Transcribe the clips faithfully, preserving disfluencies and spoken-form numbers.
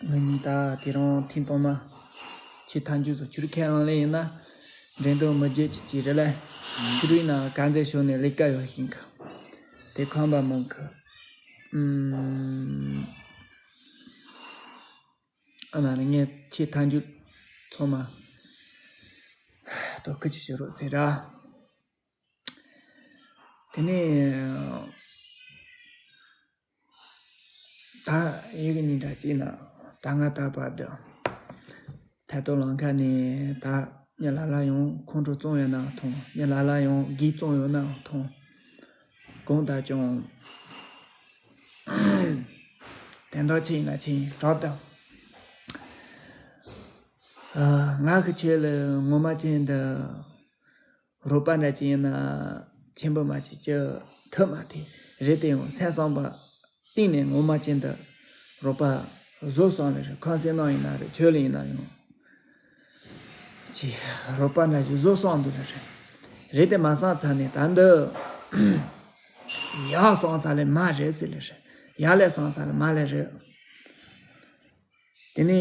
ང་གཉིས་ད་དེ་རིང་ཐེངས་དང་མ་ཆེས་མཐའ་མཇུག་སུ་ཆུ་རུ་ཁས་བླངས་ལེ་ཡིན་ན། འགྲན་བསྡུར་མི་རྒྱལ་གྱི་ཅི་རེད་ལེ། ཆུ་རུ་ཡིན་ན་ག་ཚད་ཤོར་ནས་ལས་ཀ་ཡོད་ཤིང་གི། དེ་ཁམས་པ་མང་གི། ཨུམ། ཨ་ན་ནི་ངས་ཆེས་མཐའ་མཇུག་ཚང་མ་དོ་ཁུ་ཅི་ཞུ་རོགས་ཟེར་ར། དེ་ནས་ད་ཡི་གེ་གཉིས་འདྲ་གཅིག་ན། ད་ང་ད་བར་དུ་ཐད་གཏོང་ལང་ཁ་ནས་ད་ཉི་ལ་ལ་ཡང་ཁོང་ཁྲོ་བཙོང་ཡོད་ན་མཐོང་། ཉི་ལ་ལ་ཡང་སྒོས་བཙོང་ཡོད་ན་མཐོང་། གང་ལྟར་ཀྱང་དེ་འདྲ་ཆེ་ཡིན་ན་ཆེ་ཡིན་དྲག་དང་། ང་གི་ཆེད་ལ་ངོ་མ་ཅན་འདི་རོགས་པ་འདྲ་ཅིག་ཡིན་ན་ཆེན་པོ་མ་ཅིག་ཅི་ཐུབ་མ་དེ་རེད། དེ་ཡང་སེམས་བསམ་པ་གཏིང་ནས་ངོ་མ་ཅན་འདི་རོགས་པ་བཟོ་སོང་ལ་རེད། ཁོང་སེམས་ནང་ཡིན་ན་རེད། ཆོས་ལ་ཡིན་ན་ཡང་ཅི་རོགས་པ་འདྲ་ཅིག་བཟོ་སོང་འདུག་ལ་རེད། རེད་དེ་མ་སོང་ཚར་ནས་ད་འདི་ཡག་སོང་ས་ལས་མ་རེད་ཟེར་ལ་རེད། ཡག་ལས་སོང་ས་ལས་མ་ལས་རེད། དེ་ནས་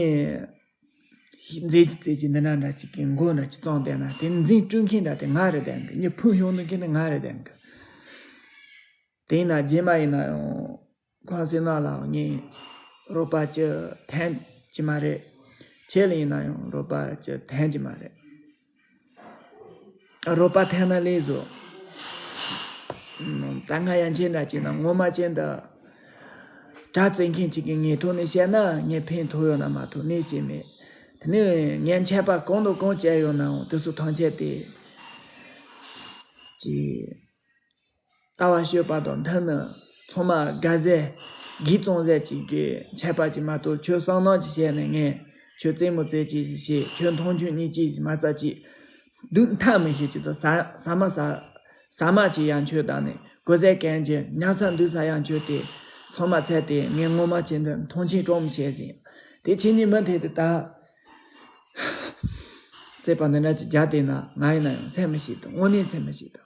མཛེས་ཀྱི་རྩེ་ཀྱི་འདི་འདྲ་འདྲ་ཅིག་གི་མགོ་འདྲ་ཅིག་བཙོང་བསྡད་ན། དེ་འཛིན་སྐྲུན་མཁན་འདྲ་དེ་ང་རེད་བསྡད་གི། མྱི་ཕུད་གཡུག་ནི་མཁན་དེ་ང་རེད་བསྡད་གི། དེ་ཡིན་ན་རྗེས་མ་ཡིན་ན་ཡང་ཁོང་སེམས་ནང་ལ་ངས་རོགས་པ་ཅི་འཐེན་གྱི་མ་རེད། ཁྱེད་ལ་ཡིན་ན་ཡང་རོགས་པ་ཅི་འཐེན་གྱི་མ་རེད། རོགས་པ་འཐེན་ན་ལས་བཟོ། ད་ང་ཡན་ཆད་འདྲ་ཅིག་ན་ངོ་མ་ཅན་འདི་དྲ་བཙལ་མཁན་ཅིག་གི་ངའི་ཐོག་ནས་བཤད་ན་ངས་ཕན་ཐོགས་ཡོད་ན་མ་ཐོགས་ནས་བཤད་མེད། དེ་ནས་ངས་འཆད་པ་གང་དང་གང་བྱས་ཡོད་ནའང་དེ་ཚོ་ཐམས་ཅད་དེ་ཅིག་ལྟ་བ་ཤོད་པ་དང་མཐུན་ནི་ཚང་མ་དགའ་ཟས་སྒོས་བཙོང་ཟས་ཅིག་གི་འཆད་པ་ཅིག་མ་གཏོགས། ཁྱོད་བསམ་སྣང་ཅིག་བྱས་ནས་ངས་ཁྱོད་རྩེད་མོ་རྩེ་ཅིག་བྱས། ཁྱོད་མཐོང་ཆུང་གཉིས་ཅིག་མ་རྩ་ཅིག་སྡུག་མཐའ་མི་ཤེས་ཅིག་དང་། ཟ་ཟ་མ་ཟ་ཟ་མ་ཅིག་ཡང་ཁྱོད་དང་ནི་གོ་ཟས་གན་གྱི་ཉལ་ས་འདུག་ས་ཡང་ཁྱོད་དེ་ཚང་མ་ཚད་དེ། ངས་ངོ་མ་ཁྱེད་འདི་མཐོང་ཆེན་གྲོགས་མི་བྱེད་ཟིན། དེ་ཁྱེད་གཉིས་མུ་མཐུད་དེ་ད་རྩེད་པ་འདི་འདྲ་ཅིག་རྒྱག་བསྡད་ན་ང་ཡིན་ན་ཡང་སེམས་མི་ཤེས་དང་། དངོས་གནས་སེམས་མི་ཤེས་དང་།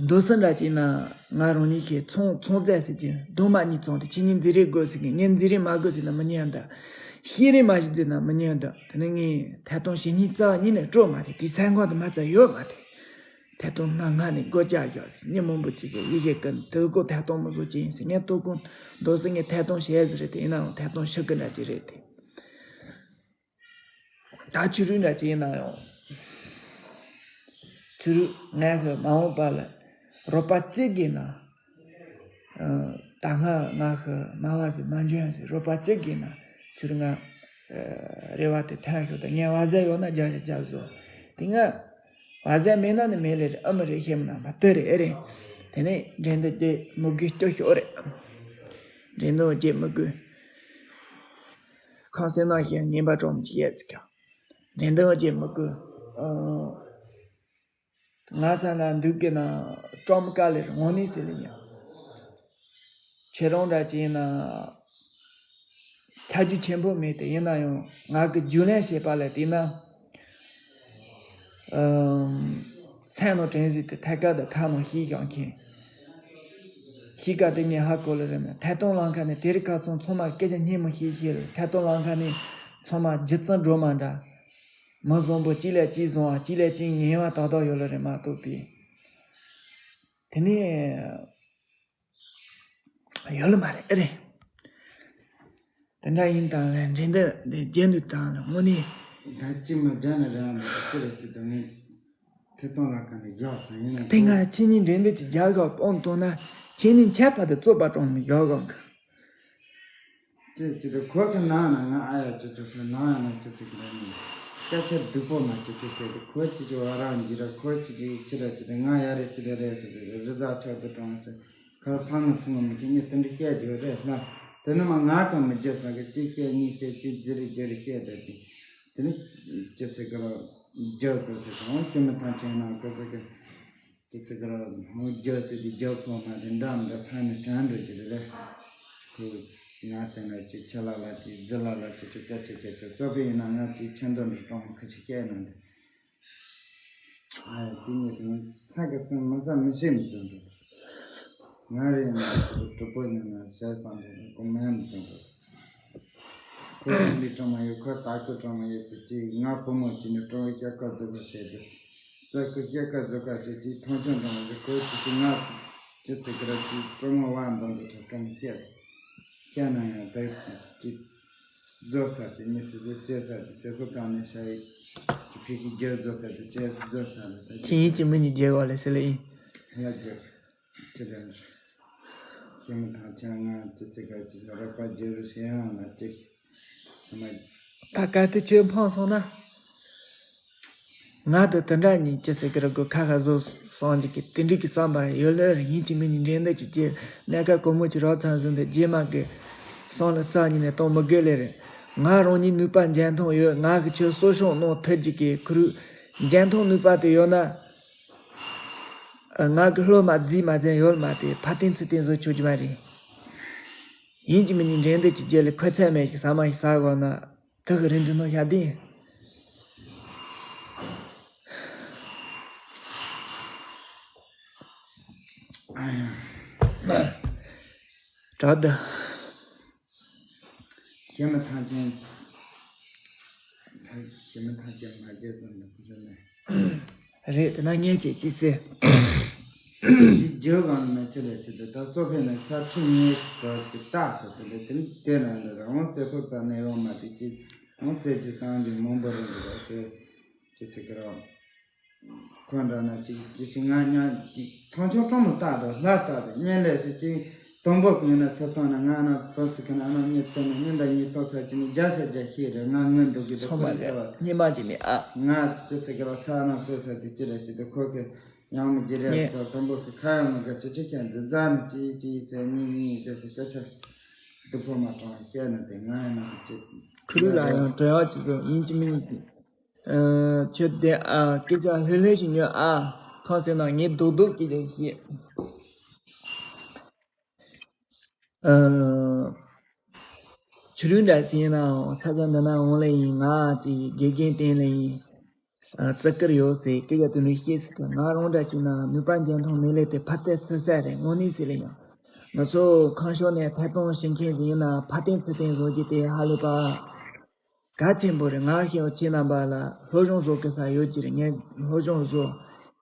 འདུག་སེ་འདྲ་ཅིག་ན་ང་རང་ཉིད་ཀྱིས་ཚོང་ཚོང་རྫས་ཟེར་གྱི་རྡོག་མ་གཉིས་བཙོང་སྟེ། ཁྱེད་གཉིས་འཛིན་རེས་དགོས་ཟེར་གི། ངས་འཛིན་རེས་མ་དགོས་ཟེར་ན་མི་ཉན་ད། ཤེས་རེས་མ་ཞིག་འཛིན་ན་མི་ཉན་ད། དེ་ནས་ངས་ཐད་གཏོང་བྱེད་སྙིང་རྩ་བ་ཉིད་ནས་སྤྲོ་མ་ཐལ། དེའི་སེམས་ཁོང་དུ་མ་ཚད་ཡོད་མ་ཐལ། ཐད་གཏོང་གནང་སྔ་ནས་སྒོ་རྒྱག་བཞག་ཟེར། མི་མང་པོ་ཅིག་གིས་ཡིད་ཆེས་ཀྱིན་དེ་སྐོར་ཐད་གཏོང་མི་བཟོ་ཅི་ཡིན་ཟེར། ངས་ལྟོ་གོང་འདུག་སེ་ངས་ཐད་གཏོང་བྱས་ཟེར་རེད་དེ། ཡིན་ནའང་ཐད་གཏོང་ཞུ་གི་འདྲ་ཅིག་རེད་དེ། ད་ཆུ་རུད་འདྲ་ཅིག་ཡིན་ན་ཡང་། ཆུ་རུད་ངས་ཤི་མ་འོངས་པ་ལ་རོགས་པ་གཅིག་གིས་ན། ད་སྔ་ང་ཤི་མ་བ་ཟིག་མ་འཇོན་ཟིག་རོགས་པ་གཅིག་གིས་ན་ཆུ་རུད་ང་རེ་བ་དེ་ཐོན་ཤོག་དང་། ངས་བ་ཟས་ཡོད་ན་རྒྱག་རྒྱག་བཟོ། དེ་ང་བ་ཟས་མེད་ན་ནི་མེད་ལེ་རེད། ཨ་མ་རེད་ཤེས་མི་ན་མ་དེ་རེད་ཨེ་རེད། དེ་ནས་འགྲན་བསྡུར་རྒྱག་མི་དགོས། སྐྱོ་ཤོག་རེད། འགྲན་བསྡུར་རྒྱག་མི་དགོས། ཁང་སེང་ནང་བཞིན་ངན་པ་གྲོང་གི་ཡས་ཀྱང་འགྲན་བསྡུར་བྱེད་མི་དགོས། ཨ། ང་ཚ་ན་འདུག་གི་ན་ཀྲོམ་དཀའ་ལས་དངོས་གནས་ཟེར་ལེ་ཡང་། ཁྱེད་རང་འདྲ་ཅིག་ཡིན་ན་ཁྱད་རྒྱུ་ཆེན་པོ་མེད་དེ། ཡིན་ན་ཡང་ང་གི་རྒྱུས་ལོན་བྱས་པ་ལ་བལྟས་ན། ཨམ། སེམས་ནང་དྲན་གཟིགས་དེ་ཐད་ཀར་དུ་ཁ་ནང་ཤེས་ཀྱང་མཁན། ཤེས་ཀ་དེ་ངས་ཧ་གོ་ལེ་རེད་ན། ཐད་གཏོང་ལང་ཁ་ནས་དེ་རིང་ཁ་ཚང་ཚང་མ་སྐད་ཆ་སྙན་མོ་བཤད་བཤད་རེད། ཐད་གཏོང་ལང་ཁ་ནས་ཚང་མ་རྒྱུ་མཚན་སྒྲོལ་མ་འདྲ། མི་བཟང་པོ་གཅིག་ལས་གཅིག་བཟང་བ། གཅིག་ལས་གཅིག་ངན་པ་ཏག་ཏག་ཡོད་ལེ་རེད་མ་གཏོགས་པའི། དེ་ནས་ཡོད་ལེ་མ་རེད་ཨེ་རེད། དེ་འདྲ་ཡིན་དང་ལ་འགྲན་བསྡུར་འདི་རྒྱན་དུ་དང་ལ་དངོས་གནས། ད་ཅི་མ་རྒྱ་ནས་རང་མ་ཅི་རེད་ཅི་དང་ངས་ཐད་གཏོང་ལ་ག་ནས་རྒྱག་ཚང་ཡིན་ན། དེ་སྔ་ཁྱེད་གཉིས་འགྲན་བསྡུར་གྱི་རྒྱ་གར་སྤོང་གཏོང་ན་ཁྱེད་གཉིས་ཁྱད་པར་དུ་རྩོད་པ་གྲོང་མི་རྒྱག་གང་གི། ཅི་ཅི་དེ་ཁོ་གི་ནང་ན་ང་ཨ་ཡ་ཅི་ཅི་ཚོ་ནང་ཡང་ན་ཅི་ཅི་གི་ནང་ནས་སྐད་ཆ་སྡུག་པོ་མ་ཅི་ཅི་སྐད་དེ་ཁོ་ཅི་ཅི་བ་རང་འཇི་ར་ཁོ་ཅི་ཅི་ཅི་ར་ཅི་དེ་ང་ཡ་རེད་ཅི་རེད་རེད་ཟེར་དེ་རི་རྫ་ཆག་ཏུ་གྲོང་ཟེར། ཁར་ཕ་ང་ཚུང་མི་ཁྱེད་ཉིད་དེ་འདྲ་བཤད་རྒྱུ་རེད་ལ། དེ་ནི་མ་ང་གང་མི་རྒྱལ་ས་གི་ཅི་བཤད་གཉིས་བཤད་ཅི་རྫི་རི་རྒྱལ་རི་བཤད་བསྡད་དེ། དེ་ནི་ཅི་ཚེ་གི་ར་རྒྱལ་ཚོ་དེ་དང་ཁྱི་མི་ཐང་ཆེན་ན་ཁོ་ཚོ་གི་ཅི་ཚེ་གི་ར་རྒྱལ་ཚེ་དེ་རྒྱལ་ཁོ་མ་དེ་འདྲ་མི་འདྲ་ཚང་ནི་དྲན་འགྲོ་རྒྱུ་རེད། ཁོ་ང་དེ་ན་ཅི་ཆ་ལ་ལ་ཅི་རྫི་ལ་ལ་ཅི་ཅི་སྐད་ཆ་སྐད་ཆ་ཙོ་པས་ཡིན་ན་ང་ཅི་ཆེ་མདོ་འདྲི་གཏོང་ཁི་ཆི་བཤད་ན་འདི། ཨ་ཡ་དེ་ནི་དེ་ནི་ས་གི་སེམས་མི་ཚ་མི་ཤེས་མི་ཚོད་འདུག་ང་རེ་ཡིན་ན་ཅི་གི་གྲུབ་པོ་ཡིན་ན་བཤད་ཙང་དེ་ནི་ཀུ་མེད་མི་ཚོད་འདུག་ཁོ་ཞི་ལི་གྲོང་མ་ཡོད། ཁོ་ད་ཁོ་གྲོང་མ་ཡོད་ཟེར་གྱིས། ང་བུ་མོ་གཅིག་ནས་གྲོང་བའི་སྐྱ་ཀ་རྫོགས་པ་བྱས་ཏེ། ས་ཁུ་སྐྱ་ཀ་རྫོགས་ཀ་བྱས་ཀྱིས་མཐོང་ཆུང་གྲོང་མ་ཟེར། ཁོ་ཅི་ཅི་ང་ཅི་ཚེ་གི་ར་ཅི་གྲོང་མ་བ་འདོན་དུ་ཁྲ་གྲོང་མ་བཤད་དེ། བཤད་ན་ཡང་ད་ཅི་རྫོགས་ཚར་ཏེ་ཉི་ཚེ་དེ་ཚེ་ཚར་ཏེ་ཚེ་སོ་གང་ནས་ཤ་ཡི་ཅི་ཕི་ཁི་རྒྱལ་རྫོགས་ཚར་ཏེ་ཚེ་རྫོགས་ཚར་ལ་ད་ཁྱེད་ཡིན་གཅིག་མིན་གཉིས་རྒྱལ་བ་ལས་ཟེར་ལེ་ཡིན། ཡ་རྒྱལ། ཅི་ལེན། ཤེས་མི་ཐང་ཆེན་ང་ཅི་ཚེ་ག་ཅི་ཚེ་རག་པ་རྒྱལ་རུ་ཤེས་ཡང་ན་ཅི་ཤེས་སེ་མ། ད་གལ་ཏེ་ཁྱོད་འཕངས་སོང་ན། ང་དང་དེ་འདྲ་གཉིས་ཅི་ཟེར་གི་རེད་གོ། ཁ་ཁ་བཟོ་སོང་ཅིག་གི་དེ་འདྲ་གི་བསམ་པ་ཡོད་ལོས་རེད། ཡིན་གཅིག་མིན་གཉིས་འགྲན་ཟླ་ཅིག་བྱེད། གནས་སྐབས་གོང་མོ་ཅིག་རོགས་ཚང་ཟིན་ཏེ་རྗེས་མ་གི་སོང་ལ་རྩ་ཉིད་ནས་གཏོང་མི་དགོས་ལེ་རེད། ང་རང་ཉིད་ནུས་པ་འཇོན་ཐང་ཡོད། ང་གི་ཁྱོད་གསོ་སྐྱོང་གནང་ཐུབ་ཅིག་གི་ཁུ་རུ་འཇོན་ཐང་ནུས་པ་དེ་ཡོད་ན། ང་གི་སློབ་མ་རྫིས་མ་རྫིས་ཡོད་མ་དེ་ཕ་བརྟེན་ཚུལ་བརྟེན་བཟོ་ཆོག་གི་མ་རེད། ཡིན་གཅིག་མིན་གཉིས་འགྲན་ཟླ་ཅིག་བྱེད་ལེ་ཁོ་ཚད་མེད་ཞིག་ཟ་མ་ཞིག་ཟ་དགོས་ན། དེ་གི་རིན་དུ་ནོ་ཤ་དེ། དྲག་ཏུ། ཤེས་མི་ཐང་ཆེན། ཤེས་མི་ཐང་ཆེན་མ་རྒྱལ་ཙམ་དུ་བུ་ལོན་ནས། རེད་དེ་ན་ངས་ཅིག་ཅི་ཟེར། ཇི་ཇོ་གང་ནས་ཆེ་ལས་ཆེ་དུ་ད་སོ་ཕེ་ནས་ཚར་ཁྲི་ཉིས་གྲོགས་ཀྱི་རྟགས་ཚོ་ཟེར་ལས་དེ་ནི་དེ་ན་འདི་རང་དབང་སེ་ཚོ་ད་ནས་ཡོང་མ་དེ་ཅི་རང་ཚེ་ཇི་བཏང་རྒྱུ་མང་པོ་རེད་འདུག་ཟེར་ཅི་ཟེར་གི་རོགས། ཁོ་འདྲ་ན་ཅིག་ཅི་ཞིག་ང་ཉ་ཅིག་ཐང་ཆུང་ཀྲོང་མོ་རྟག་ཏུ་ལྷ་རྟག་ཏུ་གཉེན་ལས་སུ་ཅིག་དང་པོ་གི་ཡིན་ན་ཐུབ་ཐང་ན་ང་ན་ཕོ་ཚིག་གི་ན་ཨ་ན་གཉིས་ཐུབ་ན་གཉིས་འདྲ་གཉིས་ཐོག་ཚ་ཅི་ནི་བརྒྱ་ཆ་བརྒྱ་ཤེས་རེད། ང་ངོས་འདུག་གི་འདུག་ཚང་མ་ཁོ་རེ་ལས་ཚ་བ་ཉི་མ་ཅིག་ནི་ཨ། ང་ཅི་ཚེ་གི་ལ་ཚ་ན་ཚོ་ཚ་དེ་ཅི་ལ་ཅི་འདུག་ཁོ་གི་ཡང་མི་ཅི་རེད་ངས་ཚ་དང་པོ་གི་ཁ་ཡང་མི་ག་ཅི་ཅི་ཁྱེད་འདི་རྫ་ནི་ཅི་ཅི་ཚེ་གཉིས་གཉིས་ག་ཚེ་སྐད་ཆ་སྡུག་པོ་མ་དྲང་བཤད་ན་དེ་ང་ཡང་ན་ཅི་ཁུ་རུ་ལ་ཡང་གྲོས་ཡག་ཅི་ཚོ་ཡིན་གཅིག་མིན་གཅིག་ཨ། ཁྱོད་དེ་ཨ་སྐད་ཆ་ལྷོད་ལྷོད་ཞིག་ཉོན་ཨ། གང་ཟེར་ན་ངས་རྡོག་རྡོག་སྐད་ཆ་བཤད། ཨ། ཕྱི་རུ་འདྲ་ཞིག་ཡིན་ནའང་ས་ཆ་འདི་ན་འོང་ལེ་ཡིན། ང་ཅིག་དགེ་རྒན་བསྟེན་ལེ་ཡིན། ཨ། བརྩི་བཀུར་ཡོད་ཟེར་སྐད་ཆ་དེ་འདྲ་བཤད་ཟེར་གི། ང་རང་འདྲ་བྱས་ན་ནུས་པ་འཇོན་ཐང་མེད་ལེ་དེ་ཕར་བལྟས་ཚུར་བལྟས་རེད། དངོས་གནས་ཟེར་ལེ་ཡང་། ང་ཚོ་ཁང་ཤོག་ནས་ཐད་གཏོང་བྱེད་མཁན་ཟིག་ཡིན་ན་ཕར་བརྟེན་ཚུར་བརྟེན་བཟོ་རྒྱུ་དེ་ཧ་ལས་པ། གལ་ཆེན་པོ་རེད། ང་ཤེས་པ་ཁྱེད་རྣམ་པ་ལ་སློབ་སྦྱོང་བཟོ་དགོས་ས་ཡོད་ཀྱི་རེད། ངས་སློབ་སྦྱོང་བཟོ།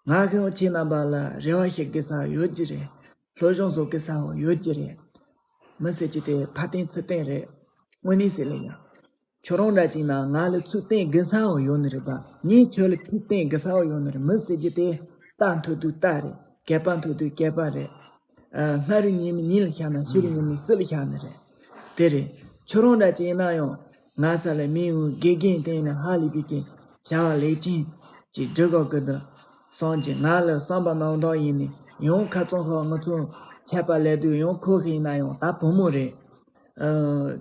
ང་ཤེས་པ་ཁྱེད་རྣམ་པ་ལ་རེ་བ་བྱེད་དགོས་ས་ཡོད་ཀྱི་རེད། སློབ་སྦྱོང་བཟོ་དགོས་ས་ཡོད་ཀྱི་རེད། མི་ཟེར་གྱི་དེ་ཕར་བརྟེན་ཚུར་བརྟེན་རེད། དངོས་གནས་ཟེར་ལེ་ཡང་། ཁྱོད་རང་འདྲ་ཅིག་ན་ང་ལ་ཚུར་བརྟེན་དགོས་ས་ཡང་ཡོད་ནི་རེད་པ། ངས་ཁྱོད་ལ་ཕར་བརྟེན་དགོས་ས་ཡང་ཡོད་ནི་རེད། མི་ཟེར་གྱི་དེ་རྟ་འཐུ་དུས་རྟ་རེད། སྐེད་པ་འཐུ་དུས་སྐེད་པ་རེད། ཨ། སྔ་རུ་ཉིན་མི་ཉིན་ལ་ཤར་ན་ཕྱི་རུ་ཉིན་མི་སྲིད་ལ་ཤར་ནི་རེད། དེ་རེད། ཁྱོད་རང་འདྲ་ཅིག་ཡིན་ན་ཡང་། ང་ས་ལ་མི་འུ་དགེ་རྒན་བསྟེན་ནས་ཧ་ལས་པའི་གི་བྱ་བ་ལེགས་ཅན་ཅིག་སྒྲུབ་དགོས་ཀྱི་འདུག་སོང་ཅིག་ང་ལ་བསམ་པ་རྣམ་དག་ཡིན་ནས་ཡང་ཁ་ཚང་ཧ་ང་ཚོ་ཆད་པ་ལས་དུས་ཡང་ཁོ་ཤི་ཡིན་ན་ཡང་ད་བུ་མོ་རེད། ཨ།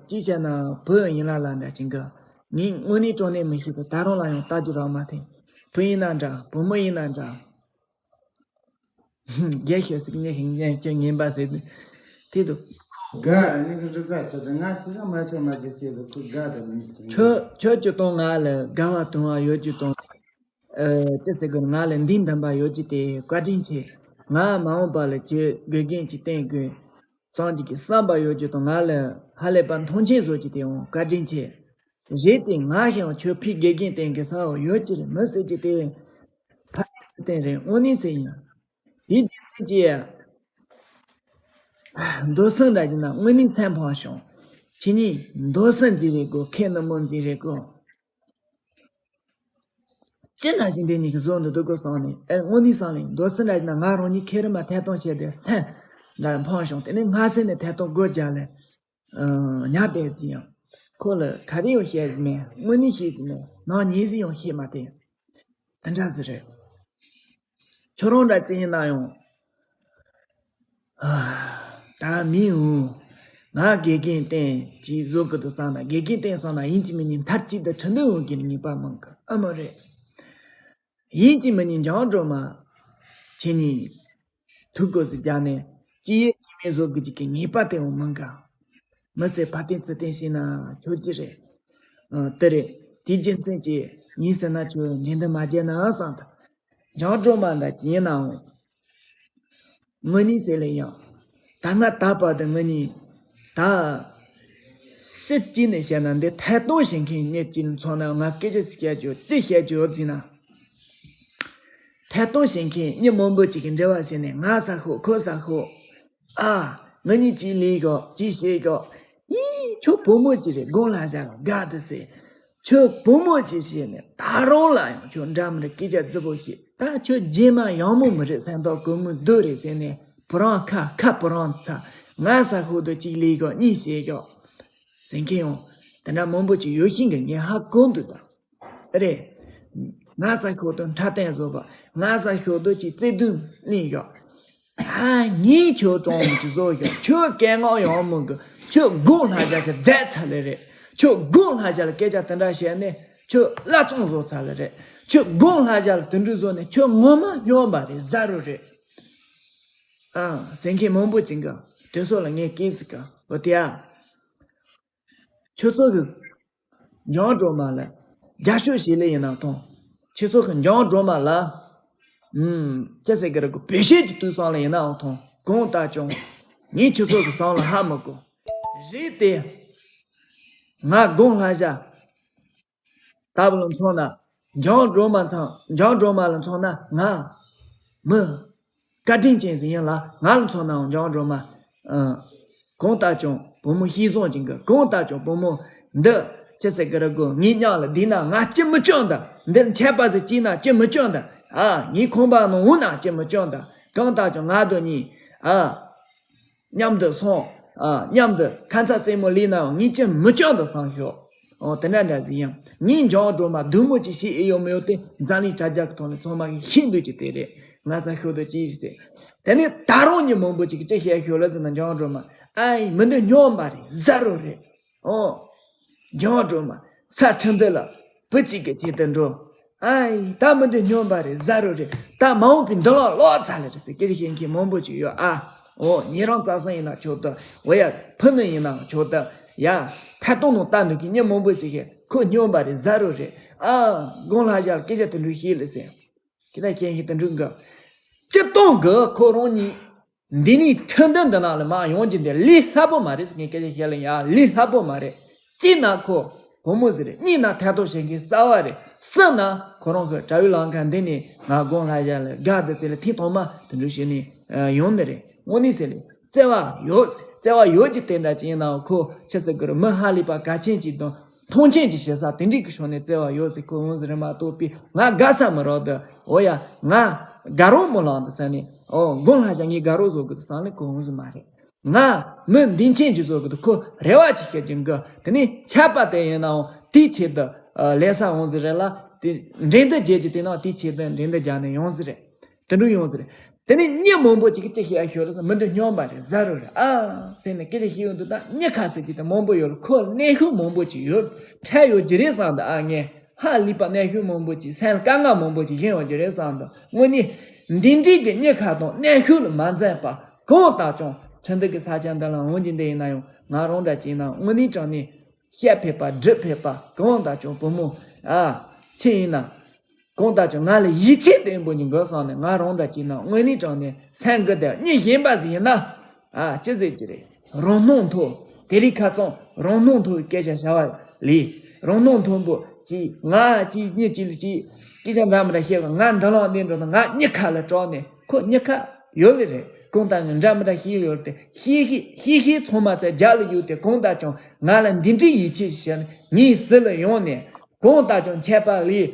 ཅི་བྱས་ན་བུ་ཡིན་ལ་ལ་འདྲ་ཅིག་གི། ངས་དངོས་གནས་དྲང་གནས་མི་ཤེས་པ་ད་རང་ལ་ཡང་ལྟ་རྒྱུ་རག་མ་ཐེངས། བུ་ཡིན་ན་འདྲ་བུ་མོ་ཡིན་ན་འདྲ། རྒྱལ་ཤོད་ཟིག་ཉེ་ཞིང་ཉེ་ཅན་ངན་པ་ཟེར་དུས། དེ་དུ། དགའ་ར་ནི་གི་རི་ཛ་ཆ་དུ་ང་ཅི་ས་མ་ཆོ་མ་ཅི་སྐྱེ་དུ་ཁུ་དགའ་ར་མི་ཅི། ཁྱོད་ཁྱོད་ཀྱི་དང་ང་ལ་དགའ་བ་དུང་བ་ཡོད་ཀྱི་དང་། ཨ། དེ་ཟེར་གི་ང་ལ་འདི་འདམ་པ་ཡོད་ཀྱི་དེ་བཀའ་དྲིན་ཆེ། ང་མ་འོངས་པ་ལ་ཁྱོད་དགེ་རྒན་ཅིག་བསྟེན་དགོས། སངས་རྒྱས་ཀྱི་བསམ་པ་ཡོད་ཀྱི་དང་ང་ལ་ཧ་ལས་པ་མཐོང་ཆེན་བཟོ་ཀྱི་དེ་འོང་བཀའ་དྲིན་ཆེ། རེད་དེ་ང་ཞིག་ཁྱོད་ཕི་དགེ་རྒན་བསྟེན་གི་ས་འོ་ཡོད་ཀྱི་རེད་མི་ཟེར་གྱི་དེ། ཕ་བསྟེན་རེད་དངོས་གནས་ཟེར་ཡིན། དེ་རྒྱུ་མཚན་ཅི་ཡ། མདོ་སུན་འདྲ་ཡིན་ན་དངོས་གནས་མཚན་འཕངས་བྱུང་། ཁྱེད་གཉིས་མདོ་སུན་འཛིན་རེད་གོ་ཁེ་ནི་མོ་འཛིན་རེད་གོ། ཅི་འདྲ་ཞིག་འདི་གཉིས་ཀྱི་བཟོ་འདི་འདུག་གོ་བསམ་ནས་ཨེ་དངོས་གནས་བསམ་ནས་མདོ་སུན་འདྲ་ཡིན་ན་ང་རང་གཉིས་ཁེ་རི་མ་ཐད་གཏོང་བྱས་ཏེ་སེམས་འདྲ་འཕངས་བྱུང་དེ་ནས་སྔ་སེ་ནས་ཐད་གཏོང་སྒོ་རྒྱག་ལས། ཉག་བསྡད་ཟིན་ཡང་། ཁོ་ལ་ག་རེ་ཡང་བཤད་ཟིན་མེད་དངོས་གནས་བཤད་ཟིན་མེད་ནང་ཉིན་ཟིན་ཡང་བཤད་མ་དེ། དེ་འདྲ་ཟིག་རེད། ཁྱོད་རང་འདྲ་ཅི་ཡིན་ན་ཡང་། ད་མི་འུ། ང་དགེ་རྒན་བསྟེན་ཅིག་བཟོ་གི་འདུག་བསམ་ན་དགེ་རྒན་བསྟེན་སོང་ན་ཡིན་གཅིག་མིན་གཉིས་མཐར་གཅིག་ཏུ་ཁྲི་འདོན་འོང་གི་ངེས་པ་མང་གི་ཨ་མ་རེད། ཡིན་གཅིག་མིན་གཉིས་འཇང་སྒྲོལ་མ། ཁྱེད་གཉིས། ཐུགས་དགོངས་སུ་བརྒྱབ་ནས་ཅི་ཡས་ཅི་མེད་བཟོ་དགོས་ཀྱི་ངེས་པ་དེ་འོང་མང་གི་མི་ཚེ་ཕར་བརྟེན་ཚུར་བརྟེན་བྱས་ན་ཆོག་གི་རེད། ཨ། དེ་རེད། དེའི་རྒྱུ་མཚན་གྱིས་ངས་ཟེར་ན་ཁྱོད་འགྲན་བསྡུར་མ་བརྒྱབ་ན་བསམ་ད། འཇང་སྒྲོལ་མ་འདྲ་ཅིག་ཡིན་ནའང་། དངོས་གནས་ཟེར་ལེ་ཡང་། ད་སྔ་ད་བར་དུ་ངེད་གཉིས། ད། ཕྱི་གཅིག་ནས་བཤད་ན་འདི་ཐད་གཏོང་བྱེད་མཁན་མི་གཅིག་ལ་མཚོན་ན། ང་སྐད་ཆ་ཞིག་བཤད་རྒྱུ་ཅི་བཤད་རྒྱུ་ཡོད་ཟེར་ན། ཐད་གཏོང་བྱེད་མཁན་མི་མང་པོ་ཅིག་གིས་འབྲེལ་བ་བྱས་ནས། ང་ཟ་ཤོག་ཁོ་ཟ་ཤོག་ཨ། ང་གཉིས་གཅིག་ལས་ཤོག་གཅིག་བྱེད་ཤོག་ཡིན། ཁྱོད་བུ་མོ་ཅིག་རེད། དགུང་ལྷ་ཞག་ལ་དགའ་འདུག་ཟེར། ཁྱོད་བུ་མོ་ཅིག་བྱས་ནས་ད་རུང་ལ་ཡང་ཁྱོད་འདྲ་མི་འདྲ་སྐད་ཆ་རྫི་པོ་བཤད། ད་ཁྱོད་རྗེས་མ་ཡག་མོ་མི་རེད། སེམས་ཐག་གོ་མི་འདུག་རེད་ཟེར་ནས། བུ་རང་ཁ་ཁ་བུ་རང་ཚ། ང་ཟ་ཤོག་དུ་གཅིག་ལས་ཤོག་གཉིས་བྱེད་ཤོག་ཟེར་མཁན་ཡང་དེ་འདྲ་མང་པོ་ཅིག་ཡོད་ཤིང་གི་ངས་ཧ་གོ་འདུག་ད། རེད། ང་ཟ་ཤོག་དུ་འཁྲབ་སྟོན་བཟོ་བ། ང་ཟ་ཤོག་དུ་ཅིག་བརྩེ་དུང་གླེང་ཤོག་ཨ། ངས་ཁྱོད་གྲོང་མི་ཅིག་བཟོ་ཤོག་ཁྱོད་སྐད་ངག་ཡག་མོ་གི། ཁྱོད་དགུང་ལྷ་ཞག་གི་མཛད་ཚར་ལེ་རེད། ཁྱོད་དགུང་ལྷ་ཞག་ལ་སྐད་ཆ་དེ་འདྲ་བཤད་ནས། ཁྱོད་བླ་བཙོང་བཟོ་ཚར་ལེ་རེད། ཁྱོད་དགུང་ལྷ་ཞག་ལ་དེ་འདྲ་བཟོ་ནས། ཁྱོད་ངོ་མ་སྨྱོན་པ་རེད། ཟ་རོ་རེད། ཨ། ཟེར་མཁན་མང་པོ་ཅིག་གི་དེ་ཚོ་ལ་ངས་སྐད་ཟིག་ག་འོ་དེ་ཨ། ཁྱོད་ཚོ་གི་འཇང་སྒྲོལ་མ་ལ་རྒྱབ་སྐྱོར་བྱེད་ལེ་ཡིན་ན་ཐོང་། ཁྱོད་ཚོ་གི་འཇང་སྒྲོལ་མ་ལ། ཨུམ། ཅི་ཟེར་གི་རེད་གོ། བེད་སྤྱོད་ཀྱི་དུས་སང་ལ་ཡིན་ནའང་ཐོང་། གང་ལྟར་ཀྱང་ངས་ཁྱོད་ཚོ་གི་བསམ་བློ་ཧ་མི་གོ། རེད་དེ། ང་དགུང་ལྷ་ཞག་ལྟ་བུ་ལ་མཚོན་ན། འཇང་སྒྲོལ་མ་ཚང་། འཇང་སྒྲོལ་མ་ལ་མཚོན་ན་ང་མི་བཀའ་དྲིན་ཅན་ཟིག་ཡིན་ལ། ང་ལ་མཚོན་ནའང་འཇང་སྒྲོལ་མ། ཨ། གང་ལྟར་ཀྱང་བུ་མོ་ཤེས་བཟང་ཅན་གི། གང་ལྟར་ཀྱང་བུ་མོ་འདི་ཅི་ཟེར་གི་རེད་གོ། ངའི་མཉམ་ལ་བསྡད་ན་ང་ཅི་མི་སྐྱོན་ད། འདིར་མཆོད་པ་ཟིག་བྱས་ན་ཅི་མི་སྐྱོན་ད། ཨ། ངའི་ཁང་པ་ནང་འོང་ན་ཅི་མི་སྐྱོན་ད། གང་ལྟར་ཀྱང་ང་དང་གཉིས། ཨ། མཉམ་དུ་སོང་། ཨ། མཉམ་དུ་ཁ་ཚ་རྩེད་མོ་ལས་ནའང་ངས་ཅི་མི་སྐྱོན་དུ་བསམ་ཤོག་འོ་དེ་འདྲ་འདྲ་ཟིག་ཡིན། ངས་འཇང་སྒྲོལ་མ་བདུད་མོ་ཅིག་བྱེད་ཨེ་ཡོད་མི་ཡོད་དེ་འཛམ་གླིང་དྲ་རྒྱ་གི་ཐོག་ནས་ཚང་མ་གིས་ཤེས་འདོད་ཀྱི་དེ་རེད། ང་ཟ་ཤོག་དུ་ཅི་ཟེར། དེ་ནས་ད་རུང་མི་མང་པོ་ཅིག་གིས་ཅི་བཤད་ཤོག་ལ་ཟེར་ན། འཇང་སྒྲོལ་མ་ཨ་ཡིན། མི་འདི་སྨྱོན་པ་རེད། ཟ་རོ་རེད། ཨོ། འཇང་སྒྲོལ་མ་ས་ཁྲི་འདི་ལ་བུ་གཅིག་གི་ཆེད་དུ་འགྲོ། ཨ་ཡིན། ད་མི་འདི་སྨྱོན་པ་རེད། ཟ་རོ་རེད། ད་མ་འོངས་པའི་མདུན་ལམ་ལོག་ཚར་ལེ་རེད་ཟེར་སྐད་ཆ་བཤད་མཁན་མང་པོ་ཅིག་ཡོད་ཨ། འོ། ཉེ་རང་རྩ་སང་ཡིན་ན་ཆོག་ཏུ། འོ་ཡ། ཕུ་ནུ་ཡིན་ནའང་ཆོག་ཏུ། ཡ། ཐད་གཏོང་ནང་ལྟ་འདུག་གི་མི་མང་པོ་ཅིག་གིས་ཁོ་སྨྱོན་པ་རེད། ཟ་རོ་རེད། ཨ། དགུང་ལྷ་ཞག་ལ་སྐད་ཆ་དེ་འདྲ་བཤད་ལེ་ཟེར། ཁྱེད་ད་མཁྱེན་མཁན་དེ་འདྲ་གི། སྤྱིར་བཏང་གི་ཁོ་རང་གཉིས་འདི་ནས་ཁྲི་འདི་འདི་ནང་ལ་མར་ཡོང་རྒྱུ་འདི་ལས་སླ་པོ་མ་རེད་ཟེར་ངས་སྐད་ཆ་བཤད་ལ་ཡ། ལས་སླ་པོ་མ་རེད། གཅིག་ན་ཁོ་བུ་མོ་ཟིག་རེད། གཉིས་ན་ཐད་གཏོང་བྱེད་མཁན་གསར་བ་རེད། གསུམ་ན་ཁོ་རང་གི་དྲ་བའི་ལམ་ཁ་འདི་ནས་ང་དགུང་ལྷ་ཞག་ལ་དགའ་འདུག་ཟེར་ལ་ཐེངས་ཐོག་མ་དེ་འདྲ་བྱས་ནས་ཡོང་ནི་རེད། དངོས་གནས་ཟེར་ལ་བརྩེ་བ་ཡོད། བརྩེ་བ་ཡོད་ཀྱི་དེ་འདྲ་ཅིག་ཡིན་ནའང་ཁོ་ཆི་ཟེར་གི་རེད། མི་ཧ་ལས་པ་གལ་ཆེན་ཅིག་དང་། མཐོང་ཆེན་གྱི་ཞེ་ས་དེ་འདྲའི་གི་ཕྱོགས་ནས་བརྩེ་བ་ཡོད་ཟེར་ཁོ་འོང་ཟེར་རེད་མ་གཏོགས་པའི་ང་དགའ་ས་མི་རོགས་དུ། འོ་ཡ། ང་དགའ་རོགས་མི་ལང་དུ་ཟེར་ནས། འོ། དགུང་ལྷ་ཞག་ངས་དགའ་རོགས་བཟོ་དགོས་དུ་བསམ་ནས་ཁོ་འོང་ཟེར་མ་རེད། ང་མི་འདི་ཆེན་གྱི་བཟོ་དགོས་དུ་ཁོ་རེ་བ་ཅིག་བཤད་ཀྱི་འགི། དེ་ནས་ཆད་པ་དེ་ཡིན་ནའང་དེའི་ཆེད་དུ་ལས་ས་འོང་ཟེར་རེད་ལ། དེ་འགྲན་བསྡུར་བརྒྱད་ཀྱི་དེ་ནང་དེའི་ཆེད་དུ་འགྲན་བསྡུར་རྒྱག་ནས་ཡོང་ཟེར་རེད། དེ་འདྲ་ཡོང་ཟེར། དེ་ནས་མི་མང་པོ་ཅིག་གིས་ཅི་བཤད་ཤོད་ཟེར། མི་འདི་སྨྱོན་པ་རེད། ཟ་རོ་རེད་ཨ་ཟེར་ནས་སྐད་ཆ་བཤད་ཡོང་དུས། ད་མྱི་ཁ་ཟེར་གྱི་དེ་མང་པོ་ཡོད་ལ། ཁོ་གནོན་ཤུགས་མང་པོ་ཅིག་ཡོད། འཕྲད་ཡོད་ཀྱི་རེད་བསམ་འདུག་ཨ། ངས་ཧ་ལས་པ་གནོན་ཤུགས་མང་པོ་ཅིག་སེམས་དཀའ་ངལ་མང་པོ་ཅིག་བྱུང་ཡོད་ཀྱི་རེད་བསམ་འདུག་དངོས་གནས་འདི་འདྲའི་གི་མྱི་ཁ་དང་གནོན་ཤུགས་ལ་མ་འཛེམས་པ་གང་ལྟར་ཀྱང་ཁྲིན་ཏུ་གི་ས་ཆ་འདི་ལ་འོང་རྒྱུ་འདི་ཡིན་ན་ཡང་། ང་རང་འདྲ་ཅིག་ཡིན་ན་དངོས་གནས་དྲང་གནས་བཤད་ཕོད་པ་སྒྲུབ་ཕོད་པ། གང་ལྟར་ཀྱང་བུ་མོ་ཨ་ཁྱེད་ཡིན་ན། གང་ལྟར་ཀྱང་ང་ལ་ཡིད་ཆེས་བརྟན་པོ་ཅིག་དགོས་བསམ་ནས། ང་རང་འདྲ་ཅིག་ན་དངོས་གནས་དྲང་གནས་སེམས་འགུལ་དེ་གཉིས་བཞིན་པ་ཟིག་ཡིན་ན། ཨ། ཅི་ཟེར་གྱི་རེད། རང་སྣང་མཐོ། དེ་རིང་ཁ་སང་རང་སྣང་མཐོ་བའི་སྐད་ཆ་བྱ་བ་ལས། རང་སྣང་མཐོན་པོ་ཅིག་ང་གཅིག་གཉིས་གཅིག་ལ་གཅིག་སྐད་ཆ་འདྲ་མི་འདྲ་བཤད་པ། ང་འདི་ལང་འདི་འགྲོ་ན་ང་མྱི་ཁ་ལ་གྲགས་ནས་ཁོ་མྱི་ཁ་ཡོད་ལེ་རེད། གང་ལྟར་ངས་འདྲ་མི་འདྲ་བཤད་ཡོད་དེ། བཤད་ཤེས་བཤད་ཤེས་ཚང་མ་ཚེ་རྒྱ་ལ་ཡོད་དེ། གང་ལྟར་ཀྱང་ང་ལ་འདི་འདྲའི་ཡིད་ཆེས་ཤིག་བྱས་ནས་ངའི་ཟུར་ལ་ཡོང་ནས། གང་ལྟར་ཀྱང་ཆད་པ་ལས།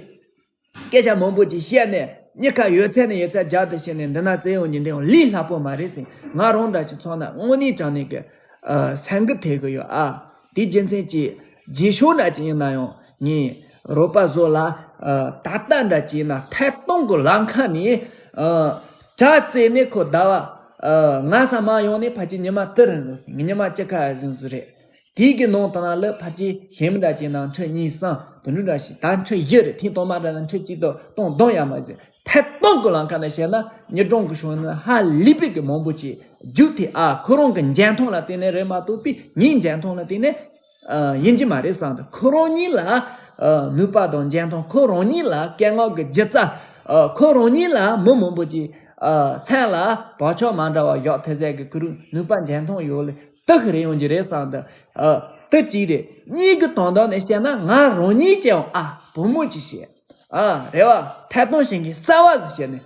སྐད་ཆ་མང་པོ་ཅིག་བཤད་ནས་མྱི་ཁ་ཡོད་ཚད་ནས་ཡོད་ཚད་རྒྱག་ཏུ་བྱས་ནས་འདི་ན་བཙལ་ཡོང་རྒྱུ་འདི་ཡང་ལས་སླ་པོ་མ་རེད་ཟེར། ང་རང་འདྲ་ཅིག་མཚོན་ན་དངོས་གནས་དྲང་གནས་ཀྱི་ཨ་སེམས་འགུལ་ཐེབས་གི་ཡོད་ཨ། དེ་རྒྱུ་མཚན་གྱིས་རྗེས་ཕྱོགས་འདྲ་ཅིག་ཡིན་ན་ཡང་ངས་རོགས་པ་བཟོ་ལ། ཨ། ད་ལྟ་འདྲ་ཅིག་ཡིན་ན་ཐད་གཏོང་གི་ལམ་ཁ་ནས། ཨ། དྲ་རྩེ་ནས་ཁོ་ཟླ་བ། ཨ། ང་ས་མ་ཡོང་ནས་ཕལ་ཆེར་ཉི་མ་དུ་རིང་རེད། ཉི་མ་བཅུ་ཁ་ཟིན་ཟིན་རེད། དེའི་གི་ནང་དང་ལ་ཕལ་ཆེར་ཞན་མི་འདྲ་ཅིག་ནང་ཁྲི་གཉིས་གསུམ་དེ་འདྲ་འདྲ་ཞིག་ད་ཁྲི་བཞི་རེད། ཐེངས་དང་མ་འདྲ་ན་ཁྲི་གཅིག་དང་སྟོང་བསྡོམས་ཡ་མ་ཟིན། ཐད་གཏོང་གི་ལམ་ཁ་ནས་བཤད་ན་ཉི་གྲངས་ཀྱི་ཤོང་ན་ཧ་ལས་པའི་གི་མང་པོ་ཅིག་རྒྱུགས་ཐེབས་ཨ། ཁོ་རང་གི་འཇོན་ཐང་ལ་བརྟེན་ནས་རེད་མ་གཏོགས་པའི་ངའི་འཇོན་ཐང་ལ་བརྟེན་ནས་ཨ་ཡིན་གྱི་མ་རེད་བསམ་འདུག་ཁོ་རང་ཉིད་ལ་ཨ་ནུས་པ་དང་འཇོན་ཐང་། ཁོ་རང་ཉིད་ལ་སྐད་ངག་གི་སྒྱུ་རྩལ། ཨ། ཁོ་རང་ཉིད་ལ་མི་མང་པོ་ཅིག་ཨ་སེམས་ལ་བག་ཆགས་མ་འདྲ་བ་བཞག་ཐེབས་ཟེར་གི་ཁོ་རང་ནུས་པ་འཇོན་ཐང་ཡོད་ལེ། དེ་གི་རེ་ཡོང་རྒྱུ་རེད་བསམ་འདུག་ཨ། དེ་གཅིག་རེད། གཉིས་ཀྱི་དོན་དག་ནས་བཤད་ན། ང་རང་ཉིད་ཀྱང་ཨ་བུ་མོ་ཅིག་བྱས། ཨ་རེད་བ། ཐད་གཏོང་བྱེད་མཁན་གསར་བ་ཟིག་བྱས་ནས།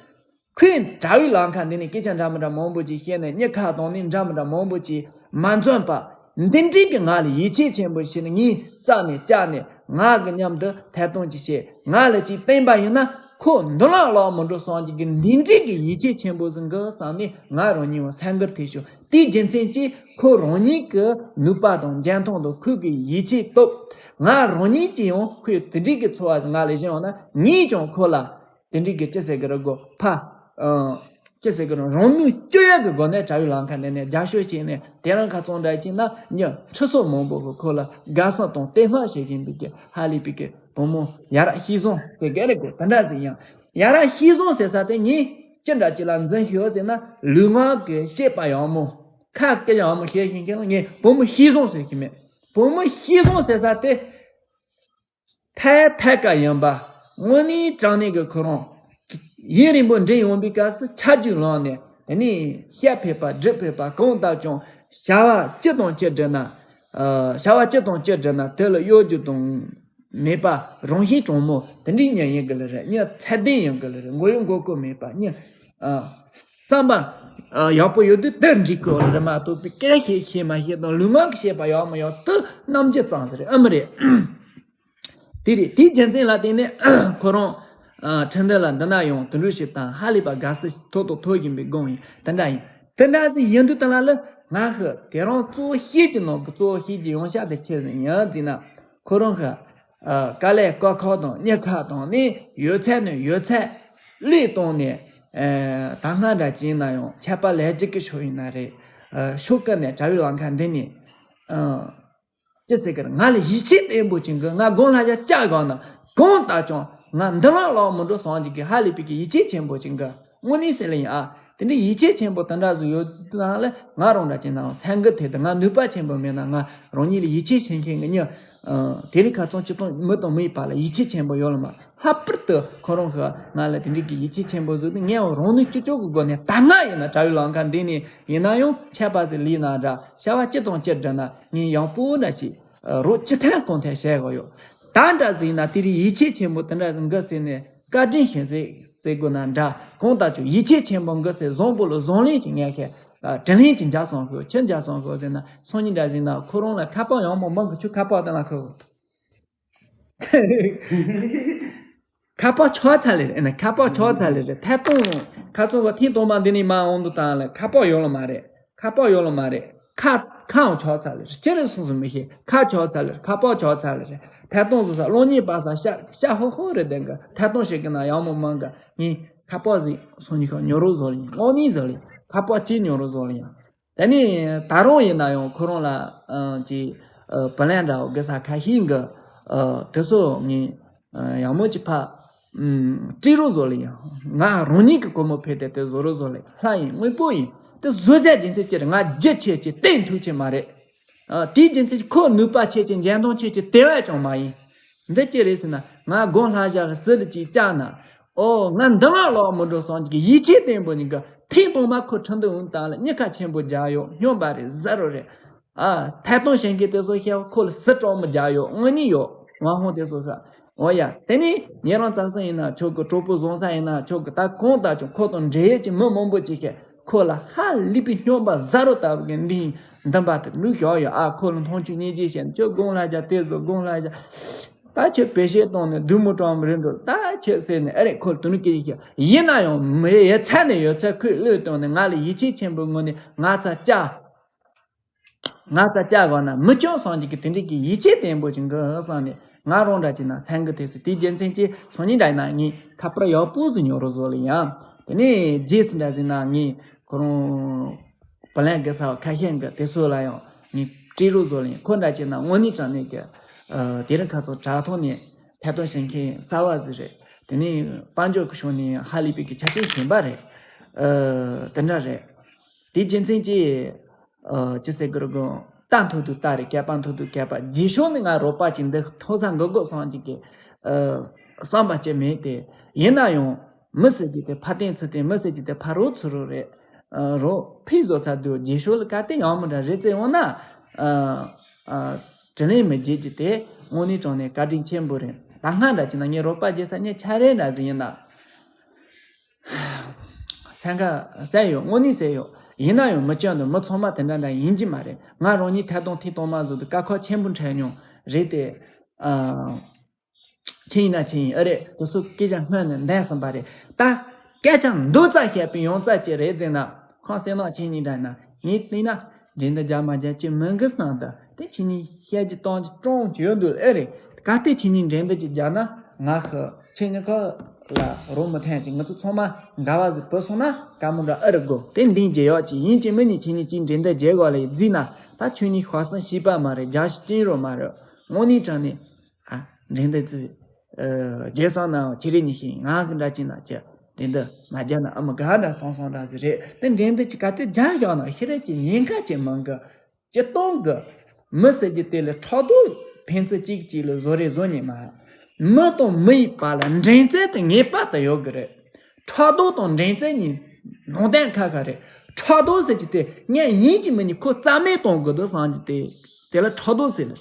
ཁོས་དྲ་བའི་ལམ་ཁ་འདི་ནས་སྐད་ཆ་འདྲ་མི་འདྲ་མང་པོ་ཅིག་བཤད་ནས། མྱི་ཁ་གཏོང་ནས་འདྲ་མི་འདྲ་མང་པོ་ཅིག་མ་འཛོམས་པ། འདི་འདྲའི་གི་ང་ལ་ཡིད་ཆེས་ཆེན་པོ་བྱས་ནས། ངས་རྩ་ནས་བཅར་ནས། ང་གི་མཉམ་དུ་ཐད་གཏོང་ཅིག་བྱས། ང་ལ་ཅིག་བསྟན་པ་ཡིན་ན། ཁོ་འདུན་ལམ་ལོག་མི་འགྲོ་བསམ་གྱི་གི་འདི་འདྲའི་གི་ཡིད་ཆེས་ཆེན་པོ་ཟིག་གི་བསམ་ནས། ང་རང་ཉིད་འོ་སེམས་འགུལ་ཐེབས་བྱུང་། དེའི་རྒྱུ་མཚན་གྱིས་ཁོ་རང་ཉིད་ཀྱི་ནུས་པ་དང་འཇོན་ཐང་དང་ཁོ་གི་ཡིད་ཆེས་སྟོབས། ང་རང་ཉིད་ཀྱིས་ཡང་ཁོས་དེ་འདྲའི་གི་ཚོར་བ་ཟིག་ང་ལ་བྱུང་ཡོང་ན། ངས་ཀྱང་ཁོ་ལ་དེ་འདྲའི་གི་ཅི་ཟེར་གི་རེད་གོ། ཕ། ཨ། ཅི་ཟེར་གི་རེད། རང་ནུས་ཅི་ཡོད་ཀྱི་སྒོ་ནས་དྲ་བའི་ལམ་ཁ་འདི་ནས་རྒྱབ་སྐྱོར་བྱས་ནས། དེ་རིང་ཁ་སང་འདྲ་བྱས་ན་མྱི་ཁྲི་ཚོ་མང་པོ་གིས་ཁོ་ལ་དགའ་བསུ་དང་བསྟོད་བསྔགས་བྱེད་བཞིན་པའི་གི་ཧ་ལས་པའི་གི་བུ་མོ་ཡ་རབས་ཤེས་བཟང་ཟེར་གི་རེད་གོ། དེ་འདྲ་ཟིག་ཡིན། ཡ་རབས་ཤེས་བཟང་ཟེར་ས་དེ་ངས་ཅི་འདྲ་ཅིག་ལ་འཛིན་ཤེས་ཡོད་ཟེར་ན། ལུས་ངག་གི་བྱེད་པ་ཡག་མོ། ཁ་སྐད་ཡག་མོ་བཤད་ཤེས་མཁན་ལ་ངས་བུ་མོ་ཤེས་བཟང་ཟེར་གི་མེད། བུ་མོ་ཤེས་བཟང་ཟེར་ས་དེ། ཐད་ཐད་ཀ་ཡིན་པ། དངོས་གནས་དྲང་གནས་ཀྱི་ཁོ་རང་ཡུན་རིང་པོ་འདྲིས་ཡོང་པའི་སྐབས་སུ་ཆ་རྒྱུས་བླངས་ནས། དེ་ནས་བཤད་ཕོད་པ་སྒྲུབ་ཕོད་པ། གང་ལྟར་ཀྱང་བྱ་བ་ཅི་དང་ཅི་བསྒྲུབས་ན། ཨ། བྱ་བ་ཅི་དང་ཅི་བསྒྲུབས་ན་དེ་ལ་གཡོ་སྒྱུ་དང་མེད་པ། རང་བཞིན་དྲང་མོ་དེ་འདྲའི་མྱི་ཡིན་དགོས་ལེ་རེད། མྱི་ཚད་ལྡན་ཡིན་དགོས་ལེ་རེད། མགོ་གཡོག་མགོ་སྐོར་མེད་པ། མྱི། ཨ། བསམ་པ། ཨ། ཡག་པོ་ཡོད་དུས་དེ་འགྲིག་གི་རེད་མ་གཏོགས་པའི་སྐད་ཤེད་ཤེད་མ་ཤེད་དང་། ལུས་ངག་གི་བྱེད་པ་ཡག་མི་ཡག་དེ་རྣམ་འགྱུར་ཙམ་ཟིག་རེད། ཨ་མ་རེད། དེ་རེད། དེའི་རྒྱུ་མཚན་ལ་བརྟེན་ནས་ཁོ་རང་ཨ་ཁྲིན་ཏུའུ་ལ་འདི་ན་ཡང་དུད་འགྲོ་ཞིག་དང་ཧ་ལས་པ་དགའ་བསུ་ཐོག་ཏུ་ཐོབ་བཞིན་པའི་སྒང་ཡིན། དེ་འདྲ་ཡིན། དེ་འདྲ་ཟིག་ཡིན་དུས་དེ་ལ་ལ་ང་ཧི་དེ་རིང་གཙོ་བོ་བཤད་ཀྱི་ནང་གི་གཙོ་བོ་བཤད་ཀྱི་ཡོང་བྱ་དེ་ཆི་ཟིག་ཡིན་ཟེར་ན། ཁོ་རང་ཧི་ཨ་དཀའ་ལས་དཀའ་ཁག་དང་མྱི་ཁ་དང་ནས་ཡོད་ཚད་ནས་ཡོད་ཚད་བློས་བཏང་ནས། ཨ་ད་སྔ་འདྲ་ཅིག་ཡིན་ན་ཡང་ཆད་པ་ལས་རྒྱུ་གི་ཕྱོགས་ཡིན་ན་རེད། ཨ་ཕྱོགས་ཀུན་ནས་དྲ་བའི་ལམ་ཁ་འདི་ནས། ཨ། ཅི་ཟེར་གི་རེད། ང་ལ་ཡིད་ཆེས་བརྟན་པོ་ཅན་གྱི། ང་དགུང་ལྷ་ཞག་བཅར་དགོས་ན། གང་ལྟར་ཀྱང་ང་འདུན་ལམ་ལོག་མི་འགྲོ་བསམ་གྱི་གི་ཧ་ལས་པའི་གི་ཡིད་ཆེས་ཆེན་པོ་ཅན་གྱི། དངོས་གནས་ཟེར་ལེ་ཡིན་ཨ། དེ་འདྲའི་ཡིད་ཆེས་ཆེན་པོ་དེ་འདྲ་ཟིག་ཡོད་ན་ལ། ང་རང་འདྲ་ཅིག་ན་སེམས་འགུལ་ཐེབས་ཏེ། ང་ནུས་པ་ཆེན་པོ་མེད་ན། ང་རང་ཉིད་ལ་ཡིད་ཆེས་བྱེད་མཁན་གྱི་མྱི། ཨ་དེ་རིང་ཁ་སང་སྤྱིར་བཏང་མི་དང་མི་ཡི་བར་ལ་ཡིད་ཆེས་ཆེན་པོ་ཡོད་ལ་མ། ལྷག་པར་དུ་ཁོ་རང་གིས་ང་ལ་དེ་འདྲའི་གི་ཡིད་ཆེས་ཆེན་པོ་བཟོས་ཏེ། ངས་རང་ནུས་ཅི་ལྕོགས་ཀྱི་སྒོ་ནས་ད་སྔ་ཡིན་ན་དྲ་བའི་ལམ་ཁ་འདི་ནས་ཡིན་ན་ཡང་ཆད་པ་ཟིག་ལུས་ན་འདྲ། བྱ་བ་ཅི་དང་ཅི་བསྒྲུབས་ན་ངས་ཡག་པོ་འདྲ་ཞིག་རོགས་ཅི་ཐད་གང་ཐད་བྱེད་དགོས་ཡོད། ད་འདྲ་ཟིག་ཡིན་ན་དེ་རིང་ཡིད་ཆེས་ཆེན་པོ་དེ་འདྲ་ཟིག་འགུལ་ཟེར་ནས་བཀའ་དྲིན་ཞུ་ཟེར་ཟེར་དགོས་ན་འདྲ། གང་ལྟར་ཀྱང་ཡིད་ཆེས་ཆེན་པོ་འགུལ་ཟེར། བཟང་པོ་ལ་བཟང་ལན་ཅིག་ངས་ཁྱེད་དྲིན་ལན་ཅིག་འཇལ་སོང་ཤོག་ཆི་འཇལ་སོང་ཤོག་ཟེར་ན། སང་ཉིན་འདྲ་ཟིག་ན་ཁོ་རང་ལ་ཁ་པར་ཡག་མོ་མང་གི། ཁྱོད་ཁ་པར་དེ་ལ་ཁུར། ཁ་པར་ཆག་ཚར་ལེ་རེད། ཨ་ནི་ཁ་པར་ཆག་ཚར་ལེ་རེད། ཐད་གཏོང་ཁ་ཚོ་བ་ཐེངས་དང་མ་འདི་ནས་མ་འོང་དུ་བཏང་ལ། ཁ་པར་ཡོད་ལ་མ་རེད། ཁ་པར་ཡོད་ལ་མ་རེད། ཁ་ཁའང་ཆག་ཚར་ལེ་རེད། ཅི་རེད་སོང་སོང་མི་ཤེས། ཁ་ཆག་ཚར་ལེ་རེད། ཁ་པར་ཆག་ཚར་ལེ་རེད། ཐད་གཏོང་བཟོ་ས་གློག་བརྙན་པ་ས་ཤ་ཤ་ཧོ་ཧོ་རེད། དེང་གི་ཐད་གཏོང་བྱེད་གི་ན་ཡག་མོ་མང་གི། ངས་ཁ་པར་ཟིག་སང་ཉིན་ཤོག་ཉོ་རོགས་བཟོ་ལེ་ཡིན། དངོས་གནས་བཟོ་ལེ་ཡིན། ཁ་པར་གཅིག་ཉོ་རོགས་བཟོ་ལེ་ཡིན། དེ་ནས་ད་རུང་ཡིན་ན་ཡང་ཁོ་རང་ལ་ཨ་ཅིག་ཨ་བུ་ལོན་འདྲ་བོ་དགོས་ས་ཁ་ཤས་གི། ཨ་དེ་ཚོ་ངས་ཨ་ཡག་མོ་ཅིག་ཕར་ཨམ་སྤྲད་རོགས་བཟོ་ལེ་ཡིན། ང་རང་ཉིད་ཀྱི་སྒོར་མོ་ཕུད་དེ་དེ་བཟོ་རོགས་བཟོ་ལེ། ལྷ་ཡིན་དངོས་པོ་ཡིན། དེ་བཟོ་ཚད་རྒྱུ་མཚན་ཅི་རེད། ང་རྒྱུ་ཆེ་ཆེ་སྟེང་ཐུག་ཆེ་མ་རེད། ཨ་དེའི་རྒྱུ་མཚན་གྱིས་ཁོ་ནུས་པ་ཆེ་ཆེ་འཇོན་ཐང་ཆེ་ཆེ་དེ་བས་ཀྱང་མ་ཡིན། འདི་ཅི་རེད་ཟེར་ན། ང་དགུང་ལྷ་ཞག་ཟི་ལ་ཅིག་བཅར་ན། ཨོ་ང་འདི་ལ་ལོག་མི་འགྲོ་སོང་གི་ཡིད་ཆེས་བརྟན་པོ་ཉིད་ཀྱི་ཐེངས་དང་མ་ཁོ་ཁྲིན་ཏུའུ་འོང་དང་ལ་མྱི་ཁ་ཆེན་པོ་རྒྱག་ཡོད། སྨྱོན་པ་རེད། ཟ་རོ་རེད། ཨ་ཐད་གཏོང་བྱེད་མཁན་དེ་ཚོ་ཤེས་ཁོ་ལ་སི་ཀྲོག་མི་རྒྱག་ཡོད། དངོས་གནས་ཡོད། ཝང་ཧོང་དེ་ཚོ་ཤ། ཨོ་ཡ། དེ་ནས་ཉེ་རང་ཙག་ཙིག་ཡིན་ན་ཆོག་གི། གྲོགས་པོ་བཟང་ས་ཡིན་ན་ཆོག་གི། ད་གང་ལྟར་ཀྱང་ཁོ་དང་འབྲེལ་ཡོད་ཀྱི་མི་མང་པོ་ཅིག་ཤེས། ཁོ་ལ་ཧ་ལས་པའི་སྨྱོན་པ་ཟ་རོ་ལྟ་བུ་གི་འདི་འདུན་པ་དེ་ནུས་ཤོག་ཡོད། ཨ་ཁོ་ལ་མཐོང་ཆུང་སྙིང་རྗེ་བྱས་ནས། ཁྱོད་དགུང་ལྷ་རྒྱ་དེ་ཚོ་དགུང་ལྷ་རྒྱ། ད་ཁྱོད་བེད་སྤྱོད་བཏང་ནས་བདུད་མོ་གྲོགས་མོ་རེད་འགྲོ། ད་ཁྱོད་ཟེར་ནས་ཨ་རེ་ཁོ་ལ་དུ་ནུ་སྐད་ཆ་བཤད། ཡིན་ན་ཡང་མི་ཡོད་ཚད་ནས་ཡོད་ཚད་ཁོས་བློས་བཏང་ནས་ང་ལ་ཡིད་ཆེས་ཆེན་པོའི་ངོས་ནས་ང་ཚ་བཅར། ང་ཚ་བཅར་དགོས་ན་མི་སྐྱོན་སོང་གི་གི་དེ་འདྲའི་གི་ཡིད་ཆེས་བརྟན་པོ་ཅིག་འགུལ་སོང་ནས། ང་རང་འདྲ་ཅིག་ན་སེམས་འགུལ་ཐེབས་སོང་། དེའི་རྒྱུ་མཚན་གྱིས་སང་ཉིན་འདྲ་ཡིན་ན་ངས་ཁ་པར་ཡག་པོ་ཟིག་ཉོ་རོགས་བཟོ་ལེ་ཡིན། དེ་ནས་རྗེས་སུ་འདྲ་ཟིག་ན་ངས་ཁོ་རང་བུ་ལོན་དགོས་ས་ཁ་ཤས་གི་དེ་ཚོ་ལ་ཡང་ངས་སྤྲད་རོགས་བཟོ་ལེ་ཡིན། ཁོ་འདྲ་ཅིག་ན་དངོས་གནས་དྲང་གནས་གི་ཨ་དེ་རིང་ཁ་སང་དྲ་ཐོག་ནས་ཐད་གཏོང་བྱེད་མཁན་གསར་བ་ཟིག་རེད། དེ་ནས་དཔལ་འབྱོར་གི་ཕྱོགས་ནས་ཧ་ལས་པའི་གི་ཆ་རྐྱེན་ཞན་པ་རེད། ཨ་དེ་འདྲ་རེད། དེའི་རྒྱུ་མཚན་གྱིས་ཨ་ཅི་ཟེར་དགོས་རེད་གོ། རྟ་འཐུང་དུས་རྟ་རེད། སྐེད་པ་འཐུང་དུས་སྐེད་པ། རྗེས་ཕྱོགས་ནས་ང་རོགས་པ་ཅིག་འདི་མཐོ་ས་འགྲོ་དགོས་སོང་ཅིག་གི་ཨ་བསམ་པ་ཅིག་མེད་དེ། ཡིན་ན་ཡང་མི་ཟེར་གྱི་དེ་ཕར་བསྟན་ཚུར་བསྟན། མི་ཟེར་གྱི་དེ་ཕར་རོགས་ཚུར་རོགས་རེད། ཨ་རོགས་ཕར་བཟོ་ཚར་དུས་རྗེས་ཕྱོགས་ལ་གལ་ཏེ་ཡག་མོ་འདྲ་རེད་ཟེར་འོང་ན། ཨ་ཨ་ དྲིན་ལན་མི་འཇལ་རྒྱུ་དེ་དངོས་གནས་དྲང་གནས་བཀའ་དྲིན་ཆེན་པོ་རེད། ད་སྔ་འདྲ་བྱས་ན་ངས་རོགས་པ་བྱེད་ས་ངས་ཆ་རེ་འདྲ་ཟིག་ཡིན་ན། སེམས་ཁ་གསལ་ཡོད། དངོས་གནས་གསལ་ཡོད། ཡིན་ན་ཡང་མི་སྐྱོན་འདུག་མི་ཚང་མ་དེ་འདྲ་འདྲ་ཡིན་གྱི་མ་རེད། ང་རང་ཉིད་ཐད་གཏོང་ཐིག་གཏོང་མ་བཟོ་དུས་དཀའ་ཁག་ཆེན་པོ་འཕྲད་མྱོང་རེད་དེ། ཨ། ཆི་ཡིན་ན་ཆི་ཡིན་ཨེ་རེད། དེ་ཚོ་སྐད་ཆ་སྔོན་ནས་འདས་སོང་པ་རེད། ད་སྐད་ཆ་འདི་ཙམ་བཤད་པའི་ཡང་རྩ་ཅིག་རེད་ཟེར་ན། ཁོང་སེམས་ནང་ཆི་ཡིན་འདྲ་ན་ངས་བལྟས་ན་འགྲན་བསྡུར་རྒྱག་མ་རྒྱག་ཅི་མིན་གི་བསམ། ད་དེ་ཆི་ཡིན་བཤད་རྒྱུ་གཏོང་རྒྱུ་གྲོང་ཅི་ཡོད་འདུག་ཨེ་རེད། གལ་ཏེ་ཆི་ཡིན་འགྲན་བསྡུར་ཅིག་རྒྱག་ན་ང་ཧི་ཆི་ཡིན་ཁོ་ལ་རོགས་མི་ཐན་ཅིག་ང་ཚོ་ཚང་མ་འགལ་བ་ཟིག་བུད་སོང་ན་དཀའ་མོ་འདྲ་ཨེ་རེད་གོ། དེ་འདིང་རྒྱུ་ཡོད་ཅིག་ཡིན་གཅིག་མིན་གཉིས་ཆི་ཡིན་གཅིག་འགྲན་བསྡུར་རྒྱག་དགོས་ལ་ཡི་རྫིས་ན་ད་ཁྱོད་གཉིས་ཤ་ཟ་ཤེས་པ་མ་རེད། རྒྱག་ཤེས་ཀྱི་རོ་མ་རེད། དངོས་གནས་དྲང་གནས། ཨ། འགྲན་བསྡུར་ཙི། ཨ། རྒྱལ་སོང་ནའང་ཁྱེད་རེ་གཉིས་ཤིག་ང་གི་འདྲ་ཅིག་ན་ཅི། འགྲན་བསྡུར་མ་རྒྱག་ན་ཨ་མ་དགའ་འདྲ་སོང་སོང་འདྲ་ཟིག་རེད། དེ་འགྲན་བསྡུར་ཅིག་ག་དུས་རྒྱག་བཞག་ན་ཤི་རེ་ཅིག་ཉེན་ཁ་ཅིག་མང་གི། སྤྱི་སྟོང་གི་མི་ཟེར་རྒྱུ་དེ་ལ་ཕྲག་དོག་ཕན་ཚུན་གཅིག་གཅིག་ལ་བཟོ་རེ་བཟོ་ཉེན་མ། མི་དང་མི་ཡི་བར་ལ་འགྲན་རྩོད་དེ་ངེས་པར་དུ་ཡོད་གི་རེད། ཕྲག་དོག་དང་འགྲན་རྩོད་གཉིས་ནང་དོན་ཁ་ཁ་རེད། ཕྲག་དོག་ཟེར་གྱི་དེ་ངས་ཡིན་གྱི་མིན་གྱི་ཁོ་རྩ་མེད་གཏོང་དགོས་འདུག་བསམ་གྱི་དེ། དེ་ལ་ཕྲག་དོག་ཟེར་ལ།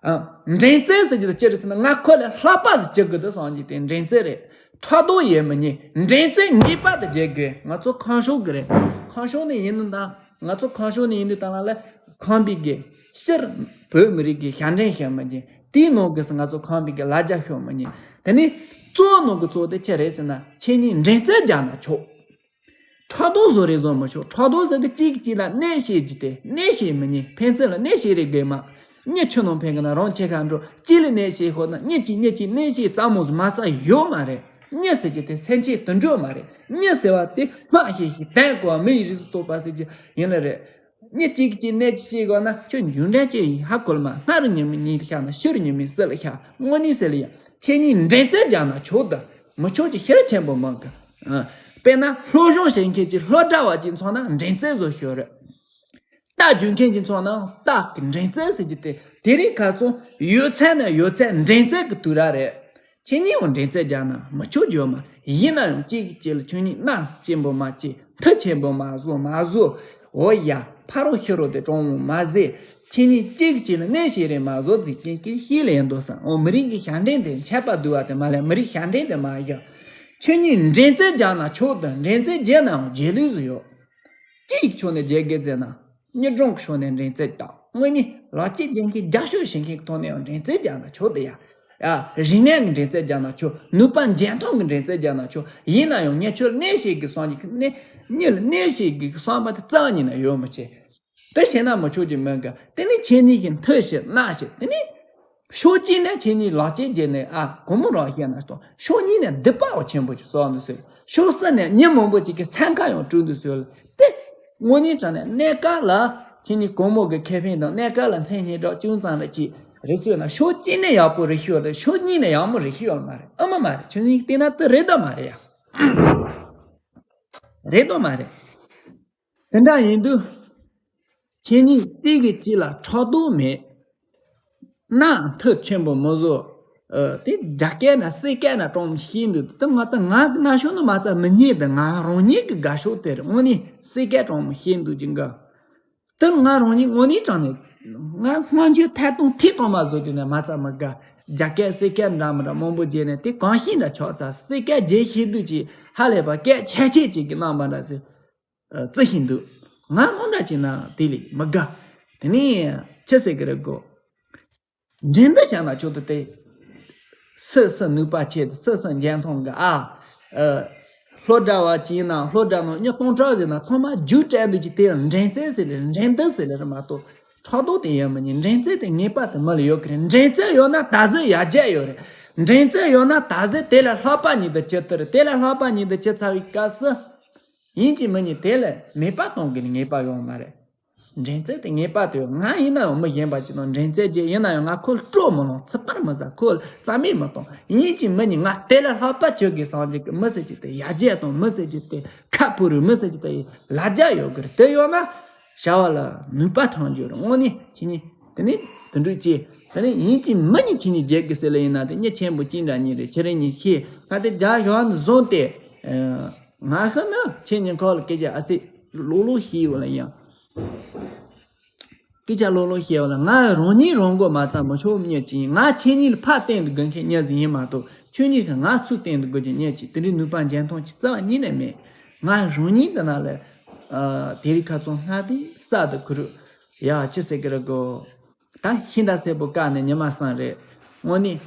ཨ། འགྲན་རྩོད་ཟེར་གྱི་དེ་ཅི་རེད་ཟེར་ན་ང་ཁོ་ལས་ལྷག་པ་ཟིག་བྱེད་དགོས་འདུག་བསམ་གྱི་དེ་འགྲན་རྩོད་རེད། ཕྲག་དོག་ཡོད་མི་ཉན། འགྲན་རྩོད་ངེས་པར་དུ་བྱེད་དགོས། ང་ཚོ་ཁམས་ཕྱོགས་གི་རེད། ཁམས་ཕྱོགས་ནས་ཡིན་ནི་དང་ང་ཚོ་ཁམས་ཕྱོགས་ནས་ཡིན་དུས་དང་ལ་ལ་ཁམས་པའི་གི་སྤྱིར་བོད་མི་རིགས་ཀྱི་ཞབས་འདྲེན་ཞུ་མི་ཉན། དེའི་ནང་གི་ང་ཚོ་ཁམས་པའི་གི་ལ་རྒྱ་ཤོར་མི་ཉན། དེ་ནས་གཙོ་བོ་ནང་གི་གཙོ་བོ་དེ་ཆི་རེད་ཟེར་ན་ཁྱེད་གཉིས་འགྲན་རྩོད་རྒྱག་ན་ཆོག་ཕྲག་དོག་བཟོ་རེ་བཟོ་མི་ཆོག་ཕྲག་དོག་ཟེར་དུས་གཅིག་གིས་གཅིག་ལ་གནོད་བྱེད་རྒྱུ་དེ་གནོད་བྱེད་མི་ཉན། ཕན་ཚུན་ལ་གནོད་བྱེད་རེ་དགོས་མ། གཉིས་ཆུ་ནང་འཕེན་གི་ན་རང་ཆེ་ཁ་འགྲོ། གཅིག་ལ་གནོད་བྱེད་ཤོག་ན་གཉིས་གཅིག་གཉིས་གཅིག་གནོད་བྱེད་རྩ་མོ་ཟིག་མ་རྩ་ཡོད་མ་རེད། གཉིས་ཟེར་རྒྱུ་དེ་སེམས་ཅན་དུད་འགྲོ་མ་རེད། གཉིས་ཟེར་བ་དེ་སྨྲ་ཤེས་ཤིང་དོན་གོ་བ་མི་ཡི་རིགས་སུ་གཏོགས་པ་ཟེར་རྒྱུ་ཡིན་ལ་རེད། མི་གཅིག་གིས་གནོད་བྱེད་དགོས་ན་ཁྱོད་འཇུ་འབྲས་ཅི་ཡིན་ཧ་གོ་ལ་མ། སྔར་ཉི་མའི་ཉིན་ལ་ཤར་ན་ཕྱིར་ཉི་མའི་གསེབ་ལ་ཤར། དངོས་གནས་ཟེར་ལ་ཡ། ཁྱེད་གཉིས་འགྲན་རྩོད་རྒྱག་ན་ཆོག་ད། མི་ཆོག་ཅིག་ཤེར་ཆེན་པོ་མང་གི། ཨ། དཔེར་ན་སློབ་སྦྱོང་བྱེད་མཁན་གྱི་སློབ་གྲྭ་བ་གཅིག་མཚོན་ན་འགྲན་རྩོད་བཟོ་ཤོག་རེད། རྟ་རྒྱུག་མཁན་གྱི་མཚོན་ན་རྟ་གི་འགྲན་རྩོད་ཟེར་རྒྱུ་དེ་དེ་རིང་ཁ་སང་ཡོད་ཚད་ནས་ཡོད་ཚད་འགྲན་རྩོད་ཀྱི་དུས་རབས་རེད། ཁྱེད་གཉིས་འོ་འགྲན་རྩོད་རྒྱག་ན་མི་ཆོག་རྒྱུ་མ། ཡིན་ན་ཡང་གཅིག་གིས་གཅིག་ལ་ཁྱོད་གཉིས་མནའ་སྐྱེན་པོ་མ་སྐྱེ། མཐུ་ཆེན་པོ་མ་བཟོ་མ་བཟོ། འོ་ཡ་ཕ་རོ་ཤི་རོ་དེ་གྲོང་མོ་མ་ཟེ། ཁྱེད་གཉིས་གཅིག་གིས་གཅིག་ལ་གནོད་བྱེད་རེ་མ་བཟོ་ཟིག་གིན་གིན་ཤེས་ལ་ཡིན་འདུག་བསམ། འོ་མི་རིགས་ཀྱི་ཞབས་འདྲེན་དེ་འཆད་པ་བསྡུ་བ་དེ་མ་ལས་མི་རིགས་ཞབས་འདྲེན་དེ་མ་བཞག་ཁྱོད་གཉིས་འགྲན་རྩོད་རྒྱག་ན་ཆོག་ད། འགྲན་རྩོད་བརྒྱབ་ནའང་རྗེས་ལུས་སུ་ཡོད། སྤྱི་ཡི་ཕྱོགས་ནས་རྒྱལ་དགེ་མཛད་ན། མི་གྲངས་ཀྱི་ཕྱོགས་ནས་འགྲན་རྩོད་དང་དངོས་གནས་ལག་སྐྱེས་རྒྱལ་མཁན་རྒྱབ་སྐྱོར་བྱེད་མཁན་གྱི་ཐོག་ནས་ཡང་འགྲན་རྩོད་རྒྱག་ན་ཆོག་ཏེ་ཡ། ཡ། རིག་གནས་ཀྱི་འགྲན་རྩོད་རྒྱག་ན་ཆོག་ནུས་པ་འཇོན་ཐང་གི་འགྲན་རྩོད་རྒྱག་ན་ཆོག་ཡིན་ན་ཡང་ངས་ཁྱོད་གནས་བྱེད་ཀྱི་བསམ་གྱི་གནས་མྱི་ལ་གནས་བྱེད་ཀྱི་བསམ་པ་དེ་རྩ་བ་ཉིད་ནས་ཡོད་མི་བྱེད། དེ་བྱས་ན་མི་ཆོག་གི་མིན་གི། དེ་ནི་ཁྱེད་གཉིས་ཀྱིས་མཐུ་བྱེད་མནའ་བྱེད་དེ་ནི། ཕྱོགས་གཅིག་ནས་ཁྱེད་གཉིས་ལག་སྐྱེས་རྒྱལ་ནས་ཨ་གོང་མོ་རང་བཤད་ན་སྟོང་ཕྱོགས་གཉིས་ནས་སྡིག་པ་བ་ཆེན་པོ་ཅིག་བསགས་འདུག་ཟེར། ཕྱོགས་གསུམ་ནས་མྱི་མང་པོ་ཅིག་གི་སེམས་ཁ་ཡང་དཀྲུགས་འདུག་ཟེར། དེ་དངོས་གནས་དྲང་གནས་གནས་སྐབས་ལ་ཁྱེད་གཉིས་གོང་མོ་གི་ཁེ་ཕན་དང་གནས་སྐབས་ལ་མཚན་སྙན་གྲགས་ཅུང་ཙམ་ལ་ཅིག་རེ་ཟོས་ན་ཕྱོགས་གཅིག་ནས་ཡག་པོ་རེ་ཤོད་རེད། ཕྱོགས་གཉིས་ནས་ཡག་མོ་རེ་ཤོད་ཡོད་མ་རེད། ཨ་མ་མ་རེད། ཁྱེད་གཉིས་བལྟས་ན་དེ་རེད་དམ་མ་རེད་ཡ། རེད་དམ་མ་རེད། དེ་འདྲ་ཡིན་དུས། ཁྱེད་གཉིས་གཅིག་གིས་གཅིག་ལ་ཕྲག་དོག་མེད། མནའ་མཐུ་ཆེན་པོ་མི་བཟོ། ཨ། དེ་རྒྱ་སྐད་ན་སྲིད་སྐད་ན་གྲོང་ཤིན་ཏུ་དེ་ང་ཚོ་ང་ང་ཤོག་ནི་མ་ཚ་མི་ཉེས་དེ་ང་རང་ཉིད་ཀྱི་དགའ་ཤོག་དེ་རེད། དངོས་གནས་སྲིད་སྐད་གྲོང་ཤིན་ཏུ་ཅིག་དགའ། དེ་ང་རང་ཉིད་དངོས་གནས་དྲང་ནས་ང་སྔོན་ཆད་ཐད་གཏོང་ཐིག་གཏོང་མ་བཟོ་དུས་ནས་མ་ཚ་མི་དགའ། རྒྱ་སྐད་སྲིད་སྐད་འདྲ་མི་འདྲ་མང་པོ་བརྗེས་ནས་དེ་གང་ཤེས་འདྲ་ཆགས་ཚར། སྲིད་སྐད་བརྗེ་ཤེས་དུས་ཀྱི་ཧ་ལས་པ་སྐད་ཆད་ཆད་ཅིག་གི་རྣམ་པ་འདྲ་ཟེར། ཨ། བརྩི་བཞིན་འདུག་ང་སྔོན་འདྲ་བྱས་ན་དེ་ལས་མི་དགའ། དེ་ནས་ཅི་ཟེར་གི་རེད་གོ། འགྲན་བསྡུར་བྱས་ན་ཆོག་ཏུ་དེ། སུ་སུ་ནུས་པ་ཆེ་སུ་སུ་འཇོན་ཐང་གི་ཨ། ཨ། སློབ་གྲྭ་བ་ཅིག་ཡིན་ན་སློབ་གྲྭ་ནང་མྱི་སྟོང་ཕྲག་ཟིན་ན་ཚང་མ་རྒྱུགས་སྤྲད་འདུག་ཅིག་དེ་འགྲན་རྩོད་ཟེར་ལེ་འགྲན་བསྡུར་ཟེར་ལེ་རེད་མ་གཏོགས། ཕྲག་དོག་དེ་ཡོད་མི་ཉན། འགྲན་རྩོད་དེ་ངེས་པར་དུ་མི་ལ་ཡོད་གི་རེད། འགྲན་རྩོད་ཡོད་ན་ད་གཟོད་ཡར་རྒྱས་ཡོད་རེད། འགྲན་རྩོད་ཡོད་ན་ད་གཟོད་དེ་ལས་ལྷག་པ་ཉིད་དུ་ཅི་ལྟར་དེ་ལས་ལྷག་པ་ཉིད་དུ་ཅི་ཚར་བའི་སྐབས་སུ། ཡིན་གཅིག་མིན་གཉིས་དེ་ལས་མེད་པ་གཏོང་གི་ནི་ངེས་པ་ཡོང་མ་རེད། འགྲན་རྩོད་དེ་ངེས་པར་དུ་ཡོད། ང་ཡིན་ན་ཡང་མི་གཞན་པ་ཅིག་དང་འགྲན་རྩོད་རྒྱུ་ཡིན་ན་ཡང་ང་ཁོ་ལ་སྤྲོ་མི་ལངས། ཚིག་པར་མི་ཟ། ཁོ་ལ་རྩ་མེད་མི་གཏོང་། ཡིན་གཅིག་མིན་གཉིས་ང་དེ་ལས་ལྷག་པ་ཅོ་དགོས་བསམ་གྱི་གི་མི་ཟེར་གྱི་དེ་ཡར་རྒྱས་གཏོང་། མི་ཟེར་གྱི་དེ་ཁ་ཕུ་རུ། མི་ཟེར་གྱི་དེ་ལ་རྒྱ་ཡོད་གི་རེད། དེ་ཡོད་ན་བྱ་བ་ལ་ནུས་པ་ཐོན་རྒྱུ་རེད། དངོས་གནས་ཁྱེད་གཉིས་དེ་ནས་དེ་འདྲ་བྱས། དེ་ནས་ཡིན་གཅིག་མིན་གཉིས་ཁྱེད་གཉིས་རྒྱལ་གི་ཟེར་ལེ་ཡིན་ན་དེ་མྱི་ཆེན་པོ་གཅིག་འདྲ་གཉིས་རེད། ཁྱེད་རེ་གཉིས་ཤེས། ང་དེ་རྒྱ་ཡོད་ནི་བཟུང་སྟེ། ང་ཤི་ན་ཁྱེད་གཉིས་ཁོག་ལ་སྐད་ཆ་ཨ་སི་ལོག་ལོག་ཤི་ཡོད་ལ་ཡང་། སྐད་ཆ་ལོག་ལོག་བཤད་པ་ལ། ང་རང་ཉིད་རང་མགོ་མ་ཚོམ་མི་ཆོག་མི་ཉག་ཅིག་ཡིན། ང་ཁྱེད་གཉིས་ལ་ཕར་བསྟན་དུ་དགོས་མཁན་ཉག་ཟིག་ཡིན་མ་གཏོགས། ཁྱོད་གཉིས་ཀྱིས་ང་ཚུར་བསྟན་དུ་དགོས་རྒྱུ་ཉག་ཅིག་དེ་འདྲའི་ནུས་པ་འཇོན་ཐང་ཅིག་རྩ་བ་ཉིད་ནས་མེད། ང་རང་ཉིད་འདི་ན་ལ་ཨ་དེ་རིང་ཁ་ཚོན་སྣ་བདུན་ས་དུ་ཁུར་ཡ་ཅི་ཟེར་གི་རེད་གོ། ད་ཤིང་རྟ་སེར་པོ་བཀག་ནས་ཉི་མ་གསུམ་རེད། དངོས་གནས་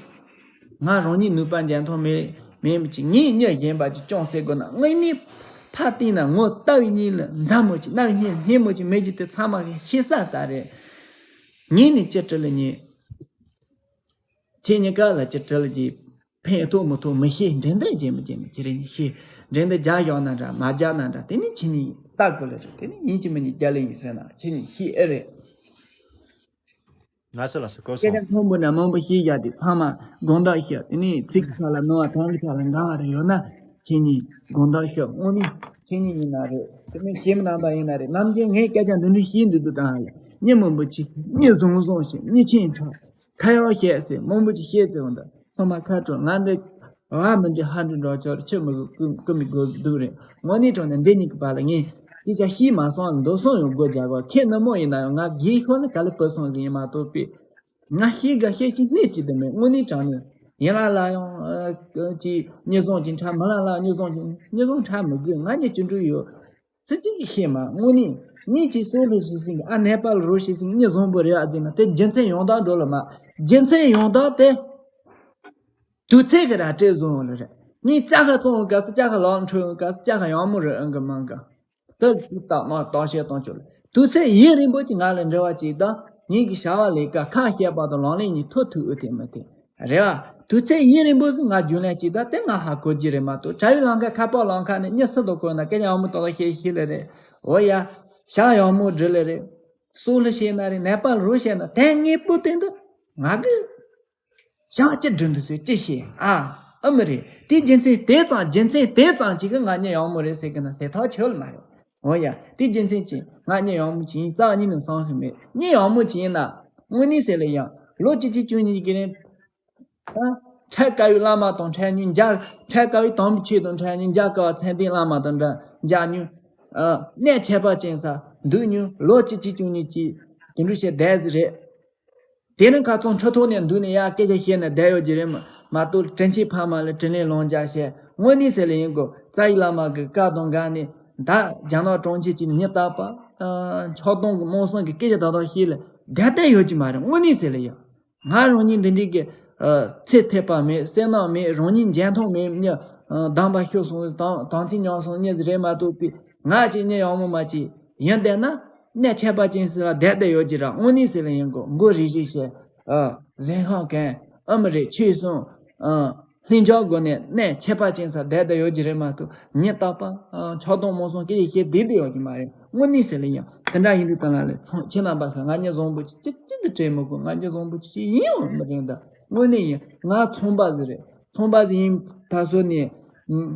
ང་རང་ཉིད་ནུས་པ་འཇོན་ཐང་མེད་མེད་མི་ཅིག་ངས་མྱི་གཞན་པ་ཅིག་སྐྱོང་ཟེར་དགོས་ན། དངོས་གནས་ཕར་བལྟས་ན་ངོ་ལྟ་བའི་གཉིས་ལ་མཛའ་མོ་ཅིག་རྣ་བའི་གཉིས་ལ་སྙན་མོ་ཅིག་མེད་རྒྱུ་དེ་ཚང་མ་གིས་ཤེས་གསལ་ལྟར་རེད། ངས་ནི་ཅི་དྲི་ལ་ཉན། ཁྱེད་གཉིས་ཀ་ལ་ཅི་དྲི་ལ་ཅི་ཕན་ཐོགས་མི་ཐོགས་མི་ཤེས། འགྲན་བསྡུར་བྱེད་མི་བྱེད་ནི་ཁྱེད་རང་གཉིས་ཤེས། འགྲན་བསྡུར་རྒྱག་བཞག་ན་འདྲ་མ་རྒྱག་ན་འདྲ། དེ་ནི་ཁྱེད་གཉིས་ལྟ་དགོས་ལ་རེད། དེ་ནི་ཡིན་གཅིག་མིན་གཉིས་རྒྱག་ལེ་ཡིན་ཟེར་ན་ཁྱེད་གཉིས་ཤེས་ཨེ་རེད། ང་ཚོ་ལ་སུ་གོ་སྐད་སོང་ཆ་མཐོན་པོ་ནས་མང་པོ་བཤད་བཞག་དེ་ཚང་མ་དགོངས་དག་ཞུ། དེ་ནས་ཚིག་གི་ཆ་ལ་ནོར་བ་དོན་གྱི་ཆ་ལ་འགལ་བ་རེ་ཡོད་ན་ཁྱེད་གཉིས་དགོངས་དག་ཞུ། དངོས་གནས་ཁྱེད་གཉིས་ཡིན་ན་རེད། དེ་ནས་གཞན་རྣམ་པ་ཡིན་ན་རེད། ནམ་རྒྱུན་ངས་སྐད་ཆ་འདི་འདྲ་བཤད་འདུག་འདུག་དང་། མྱི་མང་པོ་ཅིག་མྱི་བཟང་བཟང་ཞིག་མྱི་ཆེན་དྲགས། ཁ་ཡག་བཤད་ཟེར་མང་པོ་ཅིག་བཤད་ཟེར་འོང་། ད་ཐོག་མ་ཁ་དྲོ་ང་འདི་བ་མི་འདྲི་ཧ་འདྲི་འགྲོ་ཆོག་རེད། ཆི་མི་དགོས་ཀུ་ཀུ་མི་དགོས་སྡུག་རེད། དངོས་གནས་དྲང་གནས་འདི་གཉིས་ཀྱི་བར་ལ་ངས་སྐད་ཆ་བཤད་མ་སོང་། མདོ་སོང་ཡང་སྒོ་རྒྱག་གོ། ཁྱེད་ནུ་མོ་ཡིན་ན་ཡང་ང་རྒས་ཤོར་ན་ག་ལེ་བུད་སོང་ཟིག་ཡིན་མ་གཏོགས་པས། ང་ཤེས་དགའ་ཤེས་ཤིང་སྣེ་གཅིག་ཏུ་མེད། དངོས་གནས་དྲང་གནས་ཡིན་ལ་ལ་ཡང་ཨ་ཅིག་མྱི་བཟང་ཅིག་འཁྲབ། མི་ལ་ལ་མྱི་བཟང་ཅིག་མྱི་བཟང་འཁྲབ་མི་དགོས། ང་གཉིས་ཅི་འགྲོ་ཡོད། སུ་གཅིག་གིས་ཤེས་མ། དངོས་གནས་ངས་ཅིག་སོག་ལུ་ཞིག་ཟིན་གི་ཨ་ནེ་པཱལ་རུ་ཞིག་ཟིན་གི་མྱི་བཟང་པོ་རེད་ཨ་ཟེར་ན་དེ་རྒྱུ་མཚན་ཡང་དག་འགྲོ་ལ་མ། རྒྱུ་མཚན་ཡང་དག་དེ་དུས་ཚོད་ཀྱི་ར་སྤྲད་བཟོ་འོང་ལ་རེད། ངས་ལྕགས་ཁ་བཙོང་བའི་སྐབས་སུ་ལྕགས་ཁ་ལག་འཁྲུ་བའི་སྐབས་སུ་ལྕགས་ཁ་ཡག་མོ་རེད་ཨང་གི་མང་གི། དེ་ལྟ་མ་བརྟག་དཔྱད་གཏོང་ཆོག་ལ། དུས་ཚོད་ཡུན་རིང་པོ་ཅིག་ང་ལ་འབྲེལ་བ་ཅིག་དང་ངེད་ཀྱི་བྱ་བ་ལས་ཀ་ཁ་བཤད་པ་དང་ལག་ལེན་གཉིས་ཐོག་ཐུག་ཨེ་ཐེ་མི་ཐེ། རེད་བ། དུས་ཚོད་ཡུན་རིང་པོ་ཟིག་ང་རྒྱུན་ལས་ཅིག་དང་དེ་ང་ཧ་གོ་རྒྱུ་རེད་མ་གཏོགས། བྲག་ཡུལ་ལམ་ཁ་ཁ་པར་ལམ་ཁ་ནས་མྱི་སུ་དང་གོ་ན་སྐད་ཆ་ཡག་མོ་ཏག་ཏག་བཤད་ཤེས་ལེ་རེད། འོ་ཡ། ཞག་ཡག་མོ་འགྲིག་ལེ་རེད། སུ་ལ་བཤད་ན་རེད། ནེ་པཱལ་རུ་བཤད་ན་དེ་ངའི་པོ་དེ་འདི་ང་གི་ཞག་ཅི་འགྲིག་འདུག་ཟེར་ཅི་བཤད་ཨ། ཨ་མི་རེད། དེ་རྒྱུ་མཚན་དེ་ཙམ་རྒྱུ་མཚན་དེ་ཙམ་ཅིག་གིས་ང་མྱི་ཡག་མོ་རེད་ཟེར་གི་ན་ཟེར་ཐག་ཆོད་ལ་མ་རེད། འོ་ཡ། དེ་རྒྱུ་མཚན་ཅིག་ང་མྱི་ཡག་མོ་ཅིག་ཡིན་རྩ་བ་ཉིད་ནས་བསམ་ཤེས་མེད། མྱི་ཡག་མོ་ཅིག་ཡིན་ན་དངོས་གནས་ཟེར་ལེ་ཡང་ལོ་གཅིག་གཅིག་བཅུ་གཉིས་ཀྱི་རིང་། ད་འཕྲལ་དཀའ་བའི་བླ་མ་དང་འཕྲད་མྱོང་། འཇའ་འཕྲལ་དཀའ་བའི་དམ་པའི་ཆོས་དང་འཕྲད་མྱོང་། འཇའ་དཀའ་བ་མཚན་ལྡན་བླ་མ་དང་འདྲ་མཇལ་མྱོང་། ཨ་གནས་ཁྱད་པར་ཅན་ས་འདུག་མྱོང་། ལོ་གཅིག་གཅིག་བཅུ་གཉིས་ཀྱི་དེ་འདྲ་བྱས་བསྡད་ཟིག་རེད། དེ་རིང་ཁ་སང་ཁྲི་ཐོག་ནས་འདུག་ནས་ཡར་སྐད་ཆ་བཤད་ནས་བསྡད་ཡོད་ཀྱི་རེད་མ་མ་གཏོགས་དྲིན་ཆེན་ཕ་མ་ལ་དྲིན་ལན་ལོག་འཇལ་བྱས་དངོས་གནས་ཟེར་ལེ་ཡིན་གོ། རྩ་བའི་བླ་མ་གི་བཀའ་དང་འགལ་ནས་ད་རྒྱ་ནག་གྲོང་ཁྱེར་གྱི་མྱི་རྟག་པ་ཨ་ཆགས་སྡང་གི་རྨོངས་གསུམ་གི་སྐད་ཆ་ཏག་ཏག་བཤད་ལ་བསྡད་བསྡད་ཡོད་ཀྱི་མ་རེད། དངོས་གནས་ཟེར་ལེ་ཡ། ང་རང་ཉིད་འདི་འདྲའི་གི་ཨ་ཚེ་ཐེག་པ་མེད། བསོད་ནམས་མེད། རང་ཉིད་འཇོན་ཐང་མེད། མྱི་ཨ་དམ་པ་ཤོར་སོང་། དམ་དམ་ཚིག་ཉམས་སོང་མྱི་ཟིག་རེད་མ་གཏོགས་པའི་ང་ཅིག་མྱི་ཡག་མོ་མ་ཅིག་ཡིན་བསྡད་ན་གནས་ཁྱད་པར་ཅན་ཟིག་ལ་བསྡད་བསྡད་ཡོད་ཀྱི་ར། དངོས་གནས་ཟེར་ལེ་ཡིན་གོ། མགོ་རིལ་རིལ་བྱས་ཨ་གཟན་ཤམ་གོན་ཨ་མི་རེད་ཆོས་གསུང་ཨ་ལྷིང་འཇགས་སྒོ་ནས་གནས་ཁྱད་པར་ཅན་ས་བསྡད་བསྡད་ཡོད་ཀྱི་རེད་མ་གཏོགས་མྱི་རྟག་པ་ཨ་ཆགས་སྡང་རྨོངས་གསུམ་སྐད་ཆ་བཤད་བསྡད་བསྡད་ཡོད་ཀྱི་མ་རེད། དངོས་གནས་ཟེར་ལེ་ཡང་དེ་འདྲ་ཡིན་དུས་ད་ལ་ལས་ཚང་ཁྱེད་རྣམ་པ་ཚོ་ང་མྱི་བཟང་པོ་ཅིག་ཅི་ཅི་འདི་དྲན་མི་དགོས། ང་མྱི་བཟང་པོ་ཅིག་ཅིག་ཡིན་ཡང་མི་དྲན། ད་དངོས་གནས་ཡིན། ང་ཚོང་པ་ཟིག་རེད། ཚོང་པ་ཟིག་ཡིན་ད་སོ་ནས་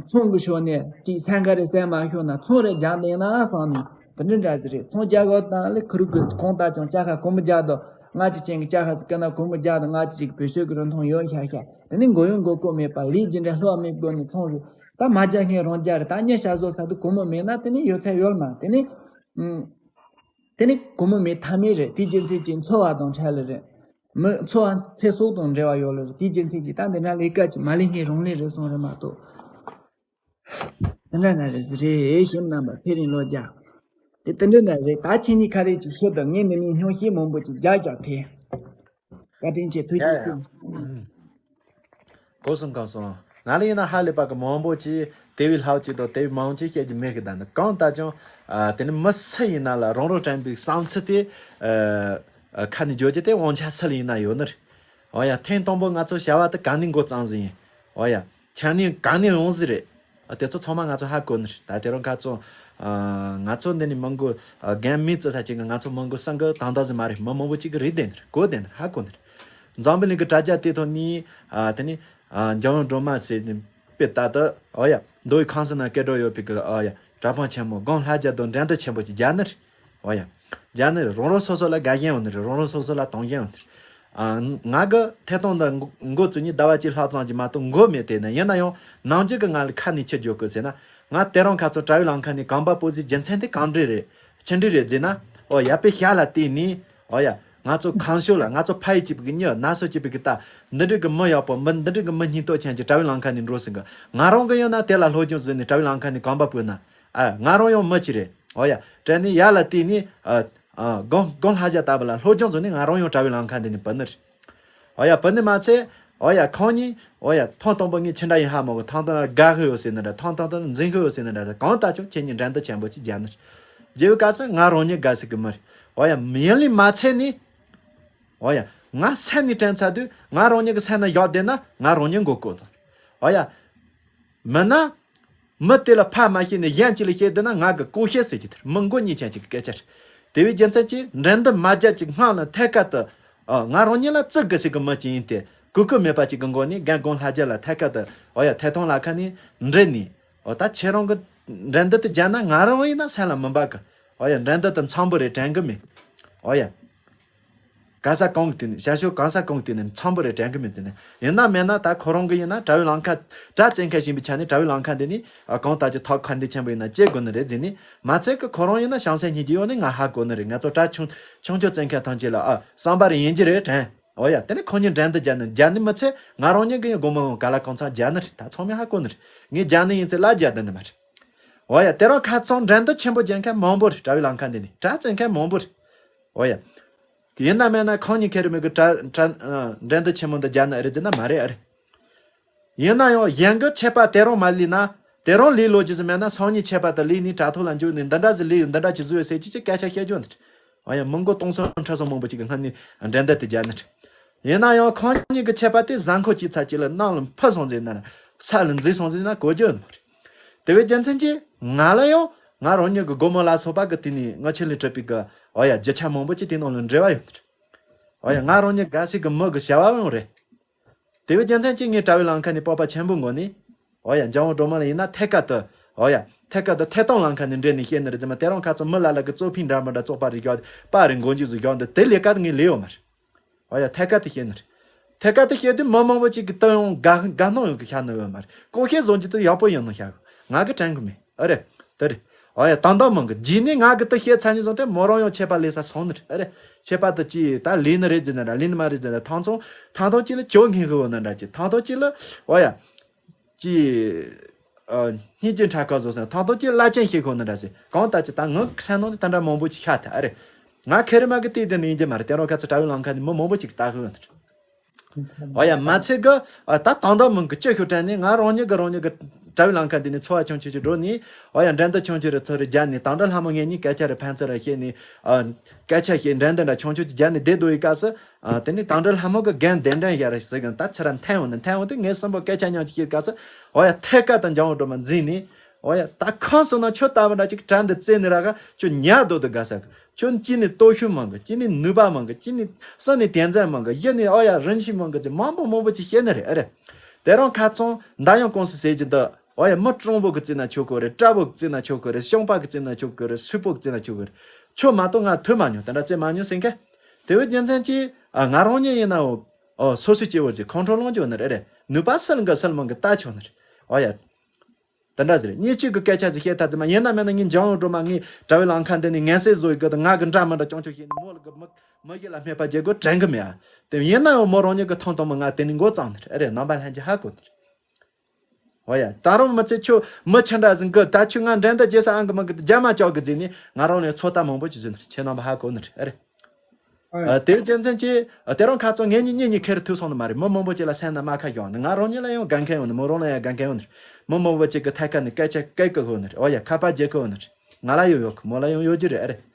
ཚོང་གི་ཕྱོགས་ནས་ཅིག་སེང་ག་རེ་བསད་མ་ཤོར་ན་ཚོང་རེ་རྒྱག་བསྡད་ན་བསམ་ནས་དེ་འདྲ་འདྲ་ཟིག་རེད། ཚོང་རྒྱག་གོ་ད་ལས་ཁུ་རུ་གི་གོང་ལྟ་ཀྱང་ལྕགས་ཁ་གོང་མོ་རྒྱག་དོ། ང་ཅིག་ཅན་གྱི་ལྕགས་ཁ་ཟིག་ཀ་ན་གོང་མོ་རྒྱག་དོ། ང་ཅིག་ཅིག་བེད་སྤྱོད་ཀྱི་རིན་ཐང་ཡོད་ཤག་ཤག་དེ་ནས་མགོ་ཡོང་མགོ་ལྐོག་མེད་པ་ལས་ཇི་འདྲ་ལྷོད་མེད་སྒོ་ནས་ཚོང་ཟིག་ད་མ་རྒྱག་མཁན་རང་རྒྱག་རེད། ད་མྱི་ཤ་ཟོ་ས་དུ་གོང་མོ་མེད་ན་དེ་ནས་ཡོད་ཚད་ཡོད་མ། དེ་ནས་ཨུམ། དེ་ནས་གོང་མོ་མེད་ཐབས་མེད་རེད། དེའི་རྒྱུ་མཚན་གྱིས་འཚོ་བ་དང་འཕྲད་ལེ་རེད། མི་འཚོ་བ་ཚེ་སྲོག་དང་འབྲེལ་བ་ཡོད་ལེ་རེད། དེའི་རྒྱུ་མཚན་གྱིས་ད་འདི་འདྲ་ལས་ཀ་ཅིག་མ་ལས་ངས་རང་ལས་རེད་སོང་རེད་མ་གཏོགས། འདི་འདྲ་འདྲ་རེད་ཟེར་རེད། ཞིམ་རྣམ་པ་ཚེ་རིང་ལོ་རྒྱ། དེ་དེ་འདྲ་འདྲ་རེད། ད་ཁྱེད་གཉིས་ཁ་རེ་ཅིག་ཤོད་དང་། ངས་འདི་ནས་སྙུང་གཞས་མང་པོ་ཅིག་རྒྱག་རྒྱག་དེ། བཀའ་དྲིན་ཆེ། ཐུགས་རྗེ་ཆེ། ཡ་ཡ། གོ་སོང་གོ་སོང་། ང་ལ་ཡིན་ན་ཧ་ལས་པ་གི་མང་པོ་ཅིག་དེ་བས་ལྷག་ཅིག་དང་དེ་བས་མང་ཅིག་བཤད་རྒྱུ་མེད་གི། ད་ནི་གང་ལྟར་ཀྱང་ཨ་དེ་ནི་མི་སུ་ཡིན་ན་ལ་རང་རང་དྲན་པའི་བསམ་ཚུལ་དེ་ཨ་ཨ་ཁ་ནས་བརྗོད་རྒྱུ་དེ་དབང་ཆ་སུ་ལ་ཡིན་ན་ཡོད་ནི་རེད། འོ་ཡ། ཐེངས་དང་པོ་ང་ཚོ་བྱ་བ་དེ་ག་ནས་འགོ་བརྩམས་ཟིན་ཡིན། འོ་ཡ། ཆ་ནས་ག་ནས་ཡོང་ཟིན་རེད། ཨ་དེ་ཚོ་ཚང་མ་ང་ཚོ་ཧ་གོ་ནི་རེད། ད་དེ་རིང་ཁ་ཚོ་ཨ་ང་ཚོ་འདི་ནས་མི་མགོ་ཨ་རྒན་མི་བརྩི་ས་ཅིག་གི་ང་ཚོ་མི་མགོ་སང་གི་དང་དག་ཟིན་མ་རེད། མི་མང་པོ་ཅིག་གི་རེད་བསྡད་ནི་རེད། གོ་བསྡད་ནི་རེད། ཧ་གོ་ནི་རེད། འཛམ་བུ་གླིང་གི་དྲ་རྒྱ་དེ་ཐོག་ནས་ཨ་དེ་ནས་ཨ་འཇམ་དབྱངས་སྒྲོལ་མ་ཟེར་ནས་དཔེ་ལྟ་ད། འོ་ཡ། མདོ་ཡི་ཁང་གསེང་ན་སྐད་གྲགས་ཡོད་པའི་གི་འོ་ཡ་གྲྭ་པང་ཆེན་མོ་སྒང་ལྷ་རྒྱལ་དང་འགྲན་བསྡུར་ཆེན་པོ་ཅིག་རྒྱག་ནི་རེད། འོ་ཡ། རྒྱག་ནི་རེད། རང་རང་སོ་སོ་ལ་དགའ་ཞེན་ཡོད་ནི་རེད། རང་རང་སོ་སོ་ལ་དང་ཞེན་ཡོད་ནི་རེད། ཨ་ང་གི་ཐད་གཏོང་འདི་འགོ་བཙུགས་ནས་ཟླ་བ་གཅིག་ལྷག་ཙམ་གྱི་མ་གཏོགས་འགོ་མེད། དེ་ནས་ཡིན་ན་ཡང་ནམ་རྒྱུན་གྱི་ང་ལ་ཁ་ནས་ཅི་བརྗོད་དགོས་ཟེར་ན། ང་དེ་རིང་ཁ་ཚོ་དྲ་བའི་ལམ་ཁ་ནས་གོམ་པ་སྤོ་ཟིན་རྒྱུ་མཚན་དེ་གང་འདྲ་རེད། ཅི་འདྲ་རེད་ཟེར་ན། ཨོ་ཡ་པའི་ཞྭ་ལ་བལྟས་ནས། ཨོ་ཡ། ང་ཚོ་ཁམས་ཕྱོགས་ལ་ང་ཚོ་ཕ་ཡུལ་གཅིག་པུ་གི་མྱི་ན་སོ་གཅིག་པུ་གི་ད་འདི་འདྲ་གི་མི་ཡག་པོ་མི་འདི་འདྲ་གི་མི་སྙིང་སྟོབས་ཅན་གྱི་དྲ་བའི་ལམ་ཁ་ནས་འགྲོ་ཟིན་གི། ང་རང་གི་ཡིན་ན་དེ་ལ་སློབ་སྦྱོང་བཟོས་ནས་དྲ་བའི་ལམ་ཁ་ནས་གོམ་པ་སྤོས་ན། ཨ་ང་རང་ཡང་མི་གཅིག་རེད། ཨོ་ཡ། དྲན་ནས་ཡར་ལ་བལྟས་ནས་ཨ་ཨ་དགོན་དགོན་ལྷ་རྒྱ་ལྟ་བུ་ལ་སློབ་སྦྱོང་བཟོས་ནས་ང་རང་ཡང་དྲ་བའི་ལམ་ཁ་འདི་ནས་བུད་ནི་རེད། ཨོ་ཡ། བུད་ནི་མ་ཚད། ཨོ་ཡ། ཁོང་གཉིས། ཨོ་ཡ། ཐེངས་དང་པོ་ངས་ཅི་འདྲ་ཡིན་ཧ་མ་གོ། ཐེངས་དང་དགའ་ཧི་ཡོད་ཟེར་ནི་འདྲ། ཐེངས་ཐེངས་ཐེངས་འཛིན་ཧི་ཡོད་ཟེར་ནི་འདྲ། གང་ལྟར་ཀྱང་ཁྱེད་གཉིས་འགྲན་བསྡུར་ཆེན་པོ་ཅིག་རྒྱག་ནི་རེད། རྗེས་སྐབས་སུ་ང་རང་ཉིད་དགའ་སྲིད་གི་མི་རེད། ཨོ་ཡ། ཡིན་ལས་མ་ཚད་ནི། ཨོ་ཡ། ང་སེམས་ནས་དྲན་ཚར་དུས་ང་རང་ཉིད་ཀྱི་སེམས་ན་བཞག་བསྡད་ན་ང་རང་ཉིད་མགོ་སྐོར་དང་། ཨོ་ཡ། མིན་ན། མི་དེ་ལ་ཕར་མ་བཤད་ནས་གཞན་གཅིག་ལ་བཤད་བསྡད་ན་ང་གི་ཀོ་ཤེས་ཟེར་གྱི་དེར་མི་མགོ་གཉིས་ཆེན་གཅིག་གི་སྐད་ཆ་རེད། དེ་བས་རྒྱུ་མཚན་གྱིས་འགྲན་བསྡུར་མ་རྒྱག་ཅིག་སྔོན་ལ་ཐད་ཀར་དུ། ཨ། ང་རང་ཉིད་ལ་བརྩི་དགོས་ཟེར་གི་མི་ཅིག་ཡིན་ཏེ་གུས་བཀུར་མེད་པ་ཅིག་གི་སྒོ་ནས་རྒན་དགོན་ལྷ་རྒྱལ་ལ་ཐད་ཀར་དུ། ཨོ་ཡ། ཐད་གཏོང་ལ་ཁ་ནས་འདྲི་ནས། ཨོ་ད་ཁྱེད་རང་གི་འགྲན་བསྡུར་དེ་རྒྱག་ན་ང་རང་ཡིན་ན་སེམས་ལ་མི་འབབ་གི། ཨོ་ཡ། འགྲན་བསྡུར་དེ་འཚམ་པོ་རེད་དྲན་གི་མེད། ཨོ་ཡ། ག་ས་གང་གི་དེ་ནས་བྱ་ཤོག་གང་ས་གང་གི་དེ་ནས་འཚམ་པོ་རེད་དྲན་གི་མེད་དེ་ནས། ཡིན་ན་མེད་ན་ད་ཁོ་རང་གི་ཡིན་ན་དྲ་བའི་ལམ་ཁ་དྲ་བཙན་ཁ་ཞིག་ཡིན་པའི་ཆ་ནས་དྲ་བའི་ལམ་ཁ་འདི་ནི་ཨ་གང་ལྟར་གྱི་ཐོག་ཁ་འདི་ཆེན་པོ་ཡིན་ན་སྐྱེ་དགོས་ནི་རེད་ཟེར་ནི། མ་ཚད་ཀི་ཁོ་རང་ཡིན་ན་བྱང་སེམས་སྙིང་རྗེ་ཡོད་ནི་ང་ཧ་གོ་ནི་རེད། ང་ཚོ་དྲ་ཆུང་ཆུང་ཆུང་བཙན་ཁ་ཐམས་ཅད་ལ་ཨ་བསམ་པ་རེ་ཡིན་གྱི་རེད་དྲན། ཨོ་ཡ། དེ་ནི་ཁོ་གཉིས་འགྲན་བསྡུར་རྒྱག་ནི་རྒྱག་ནི་མི་ཚད་ང་རང་ཉིད་ཀྱི་ཡང་དགོང་མོ་ག་ལ་གང་འཚམ་རྒྱག་ནི་རེད། ད་ཚང་མས་ཧ་གོ་ནི་རེད། ངས་རྒྱག་ནི་ཡིན་ཚེ་ལ་རྒྱག་བསྡད་ནི་མ་རེད། ཨོ་ཡ། དེ་རང་ཁ་ཚང་འགྲན་བསྡུར་ཆེན་པོ་རྒྱག་མཁན་མང་པོ་རེད། དྲ་བའི་ལམ་ཁ་འདི་ནི་དྲ་བཙན་མཁན་མང་པོ་རེད། ཨོ་ཡ། ཡིན་ན་མིན་ན་ཁོང་གཉིས་ཁེ་རེ་མི་གི་དྲ་དྲ་ཨ་འགྲན་བསྡུར་ཆེན་མོ་འདི་རྒྱག་ནི་རེད་ཟེར་ན་མ་རེད་ཨ་རེད། ཡིན་ན་ཡང་གཞན་གྱི་ཆད་པ་དེ་རང་མ་ལུས་ན། དེ་རང་ལུས་ལོ་རྒྱུས་སུ་མེད་ན་སང་ཉིན་ཆད་པ་དེ་ལུས་ནས་དྲ་ཐོག་ལ་འཇུག་ནས་འདི་འདྲ་ཟིག་ལུས་ཡོད། འདི་འདྲ་ཅིག་བཟོས་ཡོད་ཟེར་གྱི་ཅིག་སྐད་ཆ་བཤད་རྒྱུ་འདི་རེད། ཨ་ཡ། མི་མགོ་སྟོང་སོ་ཁྲ་སོ་མང་པོ་ཅིག་གི་སྔ་ནས་འགྲན་བསྡུར་དེ་རྒྱག་ནི་རེད། ཡིན་ན་ཡང་ཁོང་གཉིས་ཀྱི་ཆད་པ་དེ་གཟའ་འཁོར་གཅིག་ཚར་གཅིག་ལ་ནང་ལ་འཕུར་སོང་ཟེར་ན་ས་ལ་འཛུལ་སོང་ཟེར་ན་གོ་རྒྱུ་ཡོད་མ་རེད། དེ་བས་རྒྱུ་མཚན་གྱིས་ང་ལ་ཡང་ང་རང་ཉིད་ཀྱི་སྒོ་མོ་ལ་སོགས་པ་གི་དེ་ནས་ང་ཆེད་ལས་གྲུབ་པའི་གི་ཨོ་ཡ་རྒྱུ་ཆ་མང་པོ་ཅིག་དེ་ནང་ལ་འབྲེལ་བ་ཡོད་མ་རེད། ཨོ་ཡ། ང་རང་ཉིད་དགའ་སའི་གི་མི་གི་བྱ་བ་ཡང་རེད། དེ་བས་རྒྱུ་མཚན་གྱིས་ངས་དྲ་བའི་ལམ་ཁ་ནས་སྤོབས་པ་ཆེན་པོ་ངོ་ནས། ཨོ་ཡ། འཇམ་དབྱངས་སྒྲོལ་མ་ལ་ཡིན་ན་ཐད་ཀར་དུ། ཨོ་ཡ། ཐད་ཀར་དུ་ཐད་གཏོང་ལམ་ཁ་ནས་འབྲེལ་ནས་བཤད་ནི་རེད་ཟེར་མ། དེ་རང་ཁ་ཚོ་མི་ལ་ལ་གི་གཙོ་ཕིང་འདྲ་མི་འདྲ་བཙོག་པ་རེ་བཞག་པ་རེ་མགོ་མཇུག་བཟོ་བཞག་འདི་དེ་ལས་ཀ་དེ་ངས་ལས་ཡོད་མ་རེད། ཨོ་ཡ། ཐད་ཀར་དུ་བཤད་ནི་རེད། ཐད་ཀར་དུ་བཤད་དུས་མི་མང་པོ་ཅིག་གི་ལྟ་ཡོང་དགའ་དགའ་སྣང་ཡོང་གི་ཤར་ནི་ཡོད་མ་རེད། ཀོ་ཤེས་བཟོ་རྒྱུ་དེ་ཡག་པོ་ཡིན་ནོ་ཤར་གི། ང་གི་དྲན་གི་མེད། ཨ་རེད། དེ་རེད། ཨོ་ཡ། དང་དང་མང་གི་རྗེས་ནས་ང་གི་དེ་བཤད་ཚར་ནས་བཟུང་སྟེ་མོ་རང་ཡང་ཆད་པ་ལས་ས་སོང་ནི་རེད། ཨ་རེད། ཆད་པ་དེ་ཅི་ད་ལས་ནི་རེད་ཟེར་ན་འདྲ། ལས་ནི་མ་རེད་ཟེར་ན་འདྲ། ཐང་ཚོང་ཐང་ཐང་ཅི་ལ་ཅོ་ངེས་གི་འོ་ན་འདྲ་ཅི། ཐང་ཐང་ཅི་ལ་ཨོ་ཡ། ཅི། ཨ། སྙིང་རྗེ་ཕྲ་ཁ་བཟོ་སོང་། ཐང་ཐང་ཅི་བླ་ཅན་ཤེས་གི་འོ་ན་འདྲ་ཟེར། གང་ལྟར་ཅི་ད་ངའི་སེམས་ནང་དུ་ད་འདྲ་མང་པོ་ཅིག་ཤར་ཐལ། ཨ་རེད། ང་ཁེ་རི་མ་གི་དེ་དེ་ནི་ཡིན་གྱི་མ་རེད། དེ་རང་ཁ་ཚ་དྲ་བའི་ལམ་ཁ་ནས་མི་མང་པོ་ཅིག་ལྟ་གི་འོ་ན་འདྲ། ཨོ་ཡ། མ་ཚད་གི་ཨ་ད་དང་དང་མང་གི་སྤྱི་ཤོག་དྲན་ནས་ང་རང་ཉིད་གི་རང་ཉིད་གི་དྲ་བའི་ལམ་ཁ་འདི་ནས་འཚོ་བ་ཆུང་ཆུང་ཅིག་འགྲོ་ནས། ཨོ་ཡ། འགྲན་བསྡུར་ཆུང་ཆུང་རེ་ཚོ་རེ་རྒྱག་ནས་དང་འདྲ་ལྷ་མོ་ངེད་གཉིས་སྐད་ཆ་རེ་ཕན་ཚུན་རེ་བཤད་ནས། ཨ། སྐད་ཆ་བཤད། འགྲན་བསྡུར་འདྲ་ཆུང་ཆུང་ཅིག་རྒྱག་ནས་བསྡད་སྡོད་ཡི་སྐབས་སུ། ཨ། དེ་ནས་དང་འདྲ་ལྷ་མོ་གི་རྒན་གདན་འདྲེན་ཡ་རེ་ཟེར་གི་ད་ཚེ་ར་འཐེན་འོང་ནས་འཐེན་འོང་དུས་ངས་གསུམ་པོ་སྐད་ཆ་མཉམ་གཅིག་བཤད་སྐབས་སུ། ཨོ་ཡ། ཐད་ཀར་དང་འཇམ་དབྱངས་སྒྲོལ་མ་འཛིང་ནས། ཨོ་ཡ། ད་ཁོང་སོང་ན་ཁྱོད་ལྟ་བུ་འདྲ་ཅིག་དྲ་འདི་རྩེ་ནས་ར་ག་ཁྱོད་ཉར་སྡོད་དུ་དགའ་ས་གི། ཁྱོད་གཅིག་ནས་སྟོབས་ཤུགས་མང་གི། གཅིག་ནས་ནུས་པ་མང་གི། གཅིག་ནས་གསུམ་ནས་དེ་ཚན་མང་གི། བཞི་ནས་ཨོ་ཡ་རིན་ཆེན་མང་གི་ཅེས་མང་པོ་མང་པོ་ཅིག་བཤད་ནི་རེད། ཨ་རེད། དེ་རང་ཁ་ཚང་མདའ་ཡང་ཀུང་སི་ཟེར་གྱི་འདུག། ཨོ་ཡ། མི་སྤྲང་པོ་གི་རྩེ་ན་ཆོག་གི་རེད། སྐྲ་པོ་གི་རྩེ་ན་ཆོག་གི་རེད། ཤོང་པ་གི་རྩེ་ན་ཆོག་གི་རེད། སུས་པོ་གི་རྩེ་ན་ཆོག་གི་རེད། ཁྱོད་མ་གཏོགས་ང་ཐུག་མ་མྱོང་། དེ་འདྲ་རྩེ་མ་མྱོང་ཟེར་མཁན། དེ་བས་རྒྱུ་མཚན་གྱིས་ཨ་ང་རང་ཉིད་ཡིན་ནའོ། ཨོ་སོ་སོའི་སྐྱེ་བོ་ཅིག་ཁོང་ཁྲོ་ལངས་རྒྱུ་ནི་རེད། རེད། ནུས་པ་སུ་ལ་འགའ་སུ་ལ་མང་གི་ལྟ་ཆོག་ནི་རེད། ཨོ་ཡ། དེ་འདྲ་ཟེར་རེད། གཉིས་གཅིག་གི་སྐད་ཆ་ཟིག་བཤད་ཐབས་ཙམ་མ་ཡིན་ན་མིན་ན་ངས་འཇམ་དབྱངས་སྒྲོལ་མ་ངས་དྲ་བའི་ལམ་ཁ་འདི་ནས་ངན་སེལ་བཟོ་ཡི་གི་ང་གི་འདྲ་མི་འདྲ་ཅུང་ཅུང་བཤད་ནས་མོ་ལ་གི་མི་མི་གཞི་ལ་སྨད་པ་བྱེད་དགོས་དྲན་གི་མེད་ཨ། དེ་ཡིན་ན་ཡང་མོ་རང་ཉིད་གི་ཐང་དང་མོ་ང་དེ་ནས་འགོ་བརྩམས་ནི་རེད། རེད། རྣམ་པ་ལྷན་རྒྱས་ཧ་གོ་ནི་རེད། ཨོ་ཡ། ད་རུང་མི་ཚེ་ཁྱོད་མི་ཆི་འདྲ་ཟིན་གི། ད་ཁྱོད་ང་འགྲན་ཟླ་བྱེད་ས་ཨང་གི་མི་གི་རྒྱ་མ་ཅོག་གི་རྫས་ནི་ང་རང་ལ་ཚོད་ལྟ་མང་པོ་ཅིག་བཟོས་ནི་རེད། ཁྱེད་རྣམ་པ་ཧ་གོ་ནི་རེད། ཨ་རེད། ཨ། དེ་རྒྱུ་མཚན་གྱིས་ཨ་དེ་རང་ཁ་ཚང་ངེད་གཉིས་གཉིས་གཉིས་ཁེར་ཐུག་སོང་ནི་མ་རེད། མི་མང་པོ་ཅིག་ལ་སེམས་ན་རྨ་ཁ་བཞག་ནི། ང་རང་ཉིད་ལ་ཡང་དགའ་མཁན་ཡོད་ནི། མོ་རང་ལ་ཡང་དགའ་མཁན་ཡོད་ནི་རེད། མི་མང་པོ་ཅིག་གི་ཐད་ཀ་ནས་སྐད་ཆ་སྐད་གི་ཧོ་ནི་རེད། ཨོ་ཡ། ཁ་པར་རྒྱག་གི་ཧོ་ནི་རེད། ང་ལ་ཡང་ཡོད་གི། མོ་ལ་ཡང་ཡོད་ཀྱི་རེད། ཨ་རེད།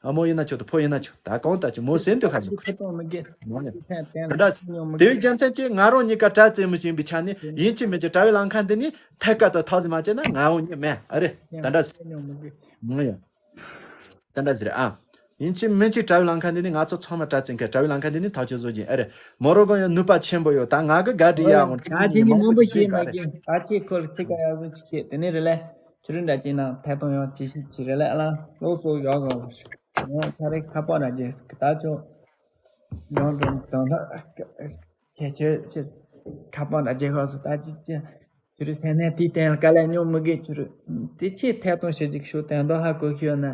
ཨ་མོ་ཡིན་ན་ཆོག་ཏུ་ཕོ་ཡིན་ན་ཆོག། ད་གང་ལྟར་ཀྱི་མོ་ཟིན་དུ་ཧ་ཅང་ཁ་ཐོག་མི་དགེ། མོ་ནི་ཁ་ཐོག་མི་དེ་འདྲ་དགེ་ཟེར་མྱོང་མི་དེ་དགེ་བས་རྒྱུ་མཚན་གྱིས་ང་རང་གཉིས་ཀ་དྲ་རྩེད་མོ་བྱེད་པའི་ཆ་ནས་ཡིན་གཅིག་མིན་གཅིག་དྲ་བའི་ལམ་ཁ་འདི་ནས་ཐད་ཀར་དུ་ཐག་ཟིག་མ་བཅད་ན་ང་འོང་ཉེ་མེད། ཨ་རེད། ད་འདྲ་ཟེར། ཟེར་མྱོང་མི་དགེ་ཟེར། མོ་ཡ། ད་འདྲ་ཟེར་ཨ། ཡིན་གཅིག་མིན་གཅིག་དྲ་བའི་ལམ་ཁ་འདི་ནས་ང་ཚོ་ཚང་མ་དྲ་རྩེད་མཁན། དྲ་བའི་ལམ་ཁ་འདི་ནས་ཐག་གཅོད་བཟོ་གྱིན། ཨ་རེད། མོ་རང་གང་ཡང་ནུས་པ་ཆེན་པོ་ཡོད། ད་ང་གི་ག་འདྲི་ཡ་འོང་ད་ཁྱེད་ནི་མང་པོ་ཤེས་མ་གི། ད་ཁྱེད་ཁོ་ལ་ཁྱེད་ཀ་ཡག་པོ་ཅིག་བཤད། དེ་ནས་རེད་ལས་ཁྱོད་རང་འདྲ་ཅིག་ནང་ཐད་གཏོང་ཡང་ཅི་ཞིག་ཅིག་རེད་ལས་ཨ་ལ་ལོགས་སུ་ཡག་གི། ངས་ཁ་རེ་ཁ་པར་འདྲ་རྒྱག་ད་ཆོག་ཡང་དང་དང་ལ་ཁྱེད་ཁྱོད་ཁྱེད་ཁ་པར་འདྲ་རྒྱག་ཧ་སོ་ད་ཅི་ཅི། ཁྱོད་རང་སེམས་ནས་དེའི་སྟེང་ལ་དཀའ་ལས་མྱོང་མི་དགོས། ཁྱོད་རང་དེ་ཆེས་ཐད་གཏོང་བྱེད་ཅིག་ཤོག་དན་དོ་ཧ་གོ་ཤེས་ཡོད་ན་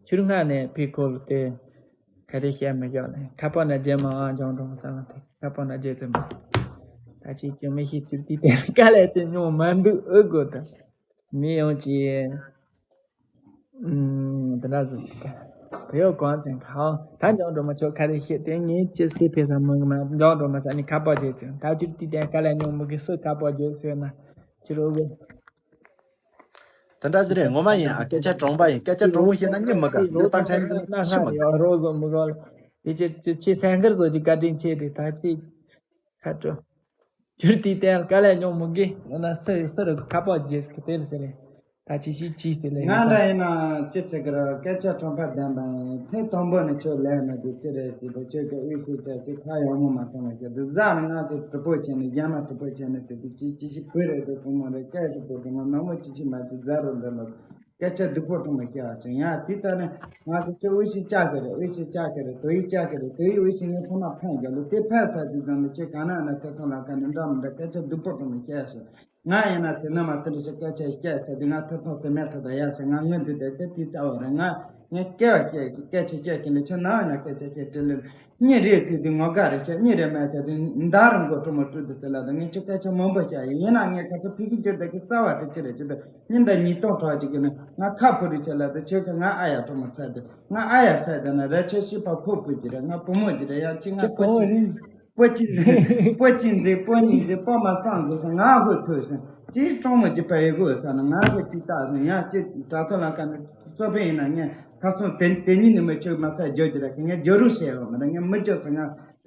ཁྱོད་རང་སྔ་ནས་ཕའི་ཁོ་ལ་དེ་ ག་རེ་བཤད་མི་ཤོག་ལ། ཁ་པར་ན་རྗེས་མ་ཨང་ཅང་ཀྲུང་ཚང་ལ་ཐེ་ཁ་པར་ན་རྗེས་ཙམ་པ། ད་ཅིག་ཅིག་མི་ཤེས་ཅིག་དེ་དེ་དཀའ་ལས་ཅིག་མྱོང་མ་འདུག་ཨུ་གོ་ད། མི་ཡོང་ཅིག་ཨུམ། དེ་འདྲ་ཟེར་ཟེར་ག་བོད་གངས་ཅན་ག་ད་ཅང་ཀྲུང་མ་ཆོག་ག་རེ་བཤད་དེ་ངས་ཅི་སེ་ཕེ་ས་མི་གི་མ་ཅང་ཀྲུང་མ་ས་ནི་ཁ་པར་རྗེས་ཙམ་ད་ཅིག་དེ་དེ་དཀའ་ལས་མྱོང་མི་གི་སུ་ཁ་པར་རྗེས་ཟེར་ན་ཅི་རོ་གི་དེ་འདྲ་ཟེར་རེད། ངོ་མ་ཡིན་ཨ། སྐད་ཆ་དྲང་པ་ཡིན། སྐད་ཆ་དྲང་པོ་བཤད་ན་མྱི་མི་དགའ། མྱི་སྟངས་ཆ་ཡིན་ན་ཤི་མི་དགའ། རོགས་བཟོ་མི་དགའ། དེ་ཅི་ཅི་ཅི་སེང་གར་བཟོ་ཅི་བཀའ་དྲིན་ཆེ་དེ་ད་ཅི་ཁ་དྲོ། ཁྱོད་དེ་ལྟར་དཀའ་ལས་མྱོང་མི་དགོས་ན་སུ་སུ་རུ་ཁ་པར་རྗེས་སུ་དེ་ལ་ཟེར་རེད། ད་ཅི་ཞིག་ཅི་ཟེར་ལེ་ང་ཡིན་ས། འདྲ་ཡིན་ན་ཅི་ཟེར་གི་ར། སྐད་ཆ་དྲང་པ་བདེན་པ་ཡིན། ཐེངས་དང་པོ་ནས་ཁྱོད་ལས་ན་དེ་ཅི་རེད་ཟེར་བ་ཁྱོད་ཀྱི་དབུས་སུ་ཅག་ཅི་ཁ་ཡང་མོ་མ་གཏོང་བ་ཁྱོད་དེ་ཟ་ནས་ང་ཚོ་གྲི་པོ་བྱས་ནས་རྒྱ་མ་གྲི་པོ་བྱས་ནས་དེ་དུས་ཅི་ཅི་ཞིག་བོད་རེད་དེ་བུ་མོ་རེད་སྐད་ཞིག་པོ་དྲང་མ་ནང་མོ་ཅི་ཅི་མ་ཅི་ཟ་རུ་འདྲ་ལོ། སྐད་ཆ་སྡུག་པོ་གཏོང་མི་ཤེས་ཨ་ཅང་ཡང་དེ་ལྟ་ནས་ང་ཚོ་ཅི་དབུས་སུ་ཅག་གི་རེད། དབུས་སུ་ཅག་གི་རེད། དོ་ཡི་ཅག་གི་རེད། དོ་ཡི་དབུས་སུ་ངས་ཚང་མ་ཕན་རྒྱ་ལོ་དེ་ཕན་ཚ་དུས་ཙམ་ནས་ཅི་ག་ན་ན་ཐེ་ཐོང་ལ་ཁ་ནས་འདྲ་མི་འདྲ་སྐད་ཆ་སྡུག་པོ་གཏོང་མི་ཤེས་ཨ་ཅང་། ང་ཡིན་ན་དེ་ནས་མ་དེ་འདྲ་ཞིག་སྐད་ཆ་བཤད་ཚར་དུས་ང་ཐེ་ཐོང་དེ་མེད་ཐ་དང་ཡ་ཟེར་ང་ངོས་འདུག་དེ་དེ་དེའི་རྩ་བ་རེད། ང་ངས་སྐད་བ་སྐད་སྐད་ཆ་བཤད་ཀྱི་ནས་ཁྱོད་ནང་ཡིན་ན་སྐད་ཆ་བཤད་དྲིན་ལན་གཉིས་རེད་དུས་དུས་ངོ་དགའ་རེ་བཤད་གཉིས་རེད་མེད་ཚར་དུས་མདའ་རང་མགོ་སྤྲོ་མོ་སྤྲོ་དུས་ཟེར་ལ་དུས་ངས་ཁྱོད་སྐད་ཆ་མང་པོ་བཤད་ཡིན། ཡིན་ན་ངས་ཁ་ཐུག་ཕི་གི་རྒྱུ་དེ་གི་རྩ་བ་དེ་ཅི་རེད་ཅི་དུས་གཉིས་འདི་ཉིས་སྟོང་གྲགས་ཅིག་གི་ནས་ང་ཁ་ཕོ་རི་ཆེ་ལ་དུས་ཁྱོད་ཀྱི་ང་ཨ་ཡ་སྤྲོ་མོ་ཚར་དུས་ང་ཨ་ཡ་ཚར་དུས་ན་རེ་ཁྱོད་ཤི་པ་ཕོ་ཕོ་ཅི་རེད། ང་བུ་མོ་ཅི་རེད། ཡང་ཅི་ང་ཁྱོད་ཕོ་ཕོ་ཅི་རེད། པོ་གཅིག་མཛེས། པོ་གཅིག་མཛེས། པོ་གཉིས་མཛེས། པོ་མ་སང་མཛེས་སོང་། ང་ཧུ་ཐུག་སོང་། ཅིའི་གྲོང་མོ་གྱི་པ་ཡི་གོ་ས་ན་ང་ཧུ་གཅིག་བཏགས་སོང་། ཡང་ཅི་དྲ་ཐོག་ལ་ཁ་ནས་གཙོ་ཕལ་ཡིན་ན་ངས་ཁ་སང་དེ་དེ་ཉིད་ནི་མི་ཆོག་མ་ཚད་རྒྱོ་གྱི་ར་ཁ་ངས་རྒྱོ་རུ་བཤད་ཡོང་མ་ར་ངས་མི་རྒྱོ་ཚ་ང་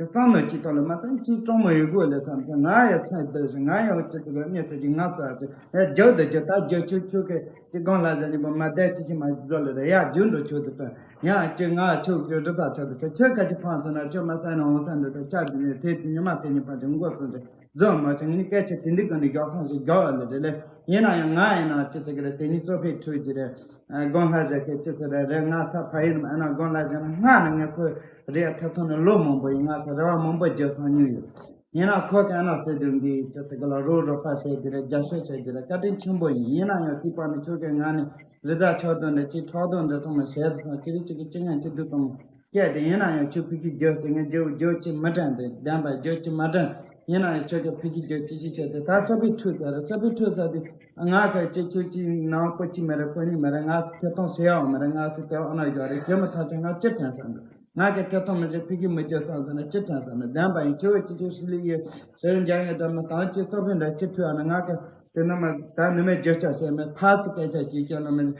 གི་གཙང་ནོ་གཅིག་ཐོག་ལ་མ་ཚད་ཅིའི་གྲོང་མོ་ཡི་གོ་ལས་ཚ་མ་ཚད་ང་ཡང་ཚ་སྡོད་སོང་། ང་ཡང་ཅི་ཚ་ལ་ངས་ཚ་གི་ང་ཚ་ཚ་ཡ་རྒྱོ་དུ་རྒྱོ་ད་རྒྱོ་ཆུ་ཆུ་གི་ཅི་གང་ལ་ཟ་ཉི་པོ་མ་བསྡད་ཅི་ཅི་མ་རྒྱོ་ལ་ར་ཡ་རྒྱུ་འགྲོ་ཆུ་དུ་ཏོ། ཡང་ཅི་ང་ཆོས་ཀྱི་རི་དྭགས་ཆགས་དུ་ཆ་ཁྱོད་ཁ་ཅིག་ཕངས་སོང་ན་ཁྱོད་མ་ཚད་ན་འོང་ས་འདི་དང་ཆ་འདི་ནས་དེ་ཉི་མ་དེ་ཉི་ཕ་ཅིག་མགོ་སོང་ཅིག་རྫོགས་མ་ཆེ་ངས་སྐད་ཆ་དེ་འདི་ག་ནས་རྒྱག་སོང་ཞིག་རྒྱག་ཡོད་ལེ་རེད་ལེ། ཡིན་ན་ཡང་ང་ཡིན་ན་ཅི་ཟེར་གི་རེད། དེ་ནི་གཙོ་ཕལ་ཁྲོས་ཀྱི་རེད། སྒོང་ལྷ་བཞག་གི་ཅི་ཟེར་རེད་རེད། ང་ས་ཕ་ཡིན་ཨ་ན་སྒོང་ལྷ་བཞག་ན་སྔ་ནས་ངས་ཁོའི་རེད་ཐེ་ཐོང་ནས་ལོ་མང་པོ་ཡིན། ང་ཚོ་རེ་བ་མང་པོ་བརྒྱབ་སོང་མྱོང་ཡོད། ཡིན་ན་ཁོ་ག་ན་ཟེར་དུས་འདི་ཅི་ཟེར་གི་ལ་རོགས་རོགས་པ་བྱས་ཀྱི་རེད། རྒྱབ་སྐྱོར་བྱས་ཀྱི་རེད། བཀའ་དྲིན་ཆེན་པོ་ཡིན། ཡིན་ན་ཡང་ཐིགས་པ་ནི་ཁྱོད་ཀྱི་ང་ནི་རི་དྭགས་ཆགས་དོན་འདྲ་ཅིག་ཁྲག་དོན་འདྲ་ཐོག་མ་བྱས་དུ་སོང་ཅི་རིགས་ཅིག་གི་ཅི་ངན་ཅི་སྡུག་གཏོང་སྐད་དེ་ཡིན་ན་ཡང་ཁྱོད་ཕི་གི་རྒྱབ་ཟེར་ངས་རྒྱབ་རྒྱབ་ཅི་མི་དྲན་དེ་བདེན་པ་རྒྱབ་ཅི་མ་དྲན། ཡིན་ན་ཡང་ཁྱོད་ཀྱི་ཕི་གི་རྒྱབ་ཅི་ཞིག་བྱས་ཏེ་ད་ཚོ་པའི་ཁྲུས་ཚར་རེད། ཚོ་པའི་ཁྲུས་ཚར་དུས་ང་ག་ཅི་ཁྱོད་ཅི་ནང་པོ་ཅི་མ་རེད། པོ་ནི་མ་རེད། ང་ཐེ་ཐོང་ཟེར་ཡང་མ་རེད། ང་ཚོ་དེ་ཨ་ན་ཡོད་རེད། ཁྱོད་མི་ཐག་ཆོད་ང་ཅི་དྲན་ས་འདུག་ང་གི་ཐེ་ཐོང་མི་བྱེད་ཕི་གི་མི་སྐྱོ་ཚང་ཚང་ན་ཅི་དྲན་ཚང་ན་བདེན་པ་ཡིན། ཁྱོད་ཅི་ཅི་ཧྲི་ལི་ཡི་ཟེར་འཇང་ཡི་འདྲ་མི་དང་ཅི་སོ་ཕི་འདྲ་ཅི་ཐུ་ཨ་ན་ང་གི་དེ་ན་མ་ད་ནི་མེད་རྒྱུ་ཆ་ཟེར་མེད་ཕ་སི་སྐད་ཆ་ཅི་སྐྱོ་ན་མེད་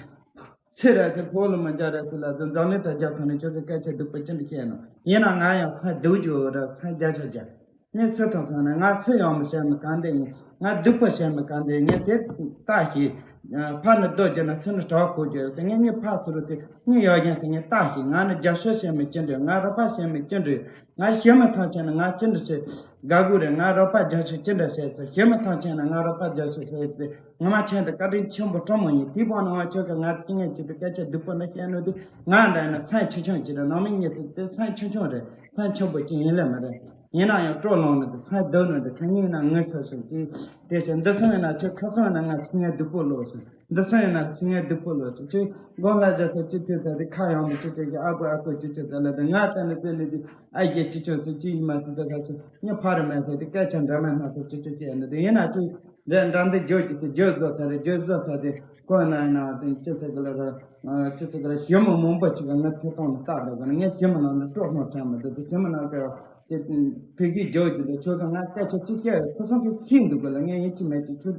ཚེ་ར་ཚེ་ཕོ་ལོ་མ་འཇའ་ར་ཚེ་ལ་དུ་འཛམ་གླིང་དྲ་རྒྱ་ཐང་ནས་ཁྱོད་ཀྱི་སྐད་ཆ་སྡུག་པ་ཅི་འདྲ་བཤད་ན་ཡིན་ན་ང་ཡང་ཚང་སྡུག་རྒྱུ་ར་ཚང་བརྒྱ་ཆ་བརྒྱ། ངས་ཚེ་ཐང་ཐང་ན་ང་ཚེ་ཡོང་མི་བྱས་མི་གང་དེ་ཡིན། ང་སྡུག་པོ་བྱས་མི་གང་དེ་ངས་དེ་ལྟ་ཞིག་ཕར་ནི་རྡོ་རྒྱུ་ན་ཚུར་ནི་གྲོགས་གོ་རྒྱུ་རེད་ཟེར། ངས་ངས་ཕར་ཚུར་དེ་ངས་ཡོད་ཀྱང་དེ་ངས་ལྟ་ཞིག་ང་ནི་རྒྱབ་སྐྱོར་བྱས་མི་ཅི་འདྲ། ང་རོགས་པ་བྱས་མི་ཅི་འདྲ། ང་ཞི་མི་ཐང་ཆད་ན་ང་ཅི་འདྲ་བྱེད་དགའ་དགོས་རེད། ང་རོགས་པ་རྒྱབ་སྐྱོར་ཅི་འདྲ་བྱས་ཚེ་ཞི་མི་ཐང་ཆད་ན་ང་རོགས་པ་རྒྱབ་སྐྱོར་བྱས་ཏེ། ངོ་མ་ཁྱེད་འདི་བཀའ་དྲིན་ཆེན་པོ་སྤྲོ་མོ་ཡིན། དེའི་བར་ན་ང་ཁྱོད་ཀྱི་ང་ཅི་ངས་ཅི་དེ་སྐད་ཆ་སྡུག་པོ་འདྲ་བཤད་ནོ་དེ་ང་འདྲ་ཡིན་ན་མཚན་ཆེ་ཆུང་ཅི་རེད། ནང་མི་ངས་ཅི་དེ་མཚན་ཆེ་ཆུང་རེད། མཚན་ཆེན་པོ་ཅི་ཡིན་ལེ་མ་རེད། ཡིན་ན་ཡང་སྤྲོ་ལངས་ནོ་དེ་མཚན་སྡུག་ནོ་དེ་ཁ་ཉིན་ན་ངུ་ཤོར་སོང་ཅི། དེ་ཕྱིར་འདི་སོང་ཡིན་ན་ཁྱོད་ཁ་སང་ཡིན་ན་ང་ཚིག་ངན་སྡུག་པོ་ལོག་སོང་། འདི་སོང་ཡིན་ན་ཚིག་ངན་སྡུག་པོ་ལོག་སོང་ཅི། དགོང་ལ་བྱ་ཚོ་ཅི་ཐུག་ཚ་དེ་ཁ་ཡོང་མི་ཅི་ཅི་གི་ཨ་ཁུ་ཨ་ཁུ་ཅི་ཅི་ཚ་ལ་དེ་ང་ལྟ་ནི་དེ་ལི་དེ་ཨ་ཡེ་ཅི་ཆུང་ཚོ་ཅི་ཡིན་མ་ཚོ་ཚ་ཁ་ཚོ་ངས་ཕ་རི་མ་ཚོ་དེ་སྐད་ཆ་འདྲ་མ་སྣ་ཚོ་ཅི་ཅི་ཅི་ཡིན་ན་དེ་ཡིན་ན་ཅི། འདྲ་འདྲ་འདི་བརྗོད་ཀྱི་དེ་བརྗོད་བཟོ་ཚར་རེད། བརྗོད་བཟོ་ཚར་དེ་ཁོ་ན་ཡིན་ན་དེ་ཅི་ཚེ་གི་ལ་ར་ཅི་ཚེ་གི་ལ་ཞི་མོ་མང་པོ་ཅིག་ག་ངའི་ཐེ་གཏོང་ནི་ལྟ་འདུག་ག་ནི་ངས་ཞི་མོ་ནང་ནས་སྤྲོ་སྣང་དྲན་མི་འདུག་དེ་ཞི་མོ་ནང་གི་དེ་ཕ་གིའི་བརྗོད་ཀྱི་དེ་ཁྱོད་ག་ང་སྐད་ཆ་ཅི་བཤད་ཡོད་ཁོ་ཚོ་གི་ཤེས་འདུག་ག་ལ་ངས་ཡིན་གཅིག་མིན་གཅིག་ཁྱོད་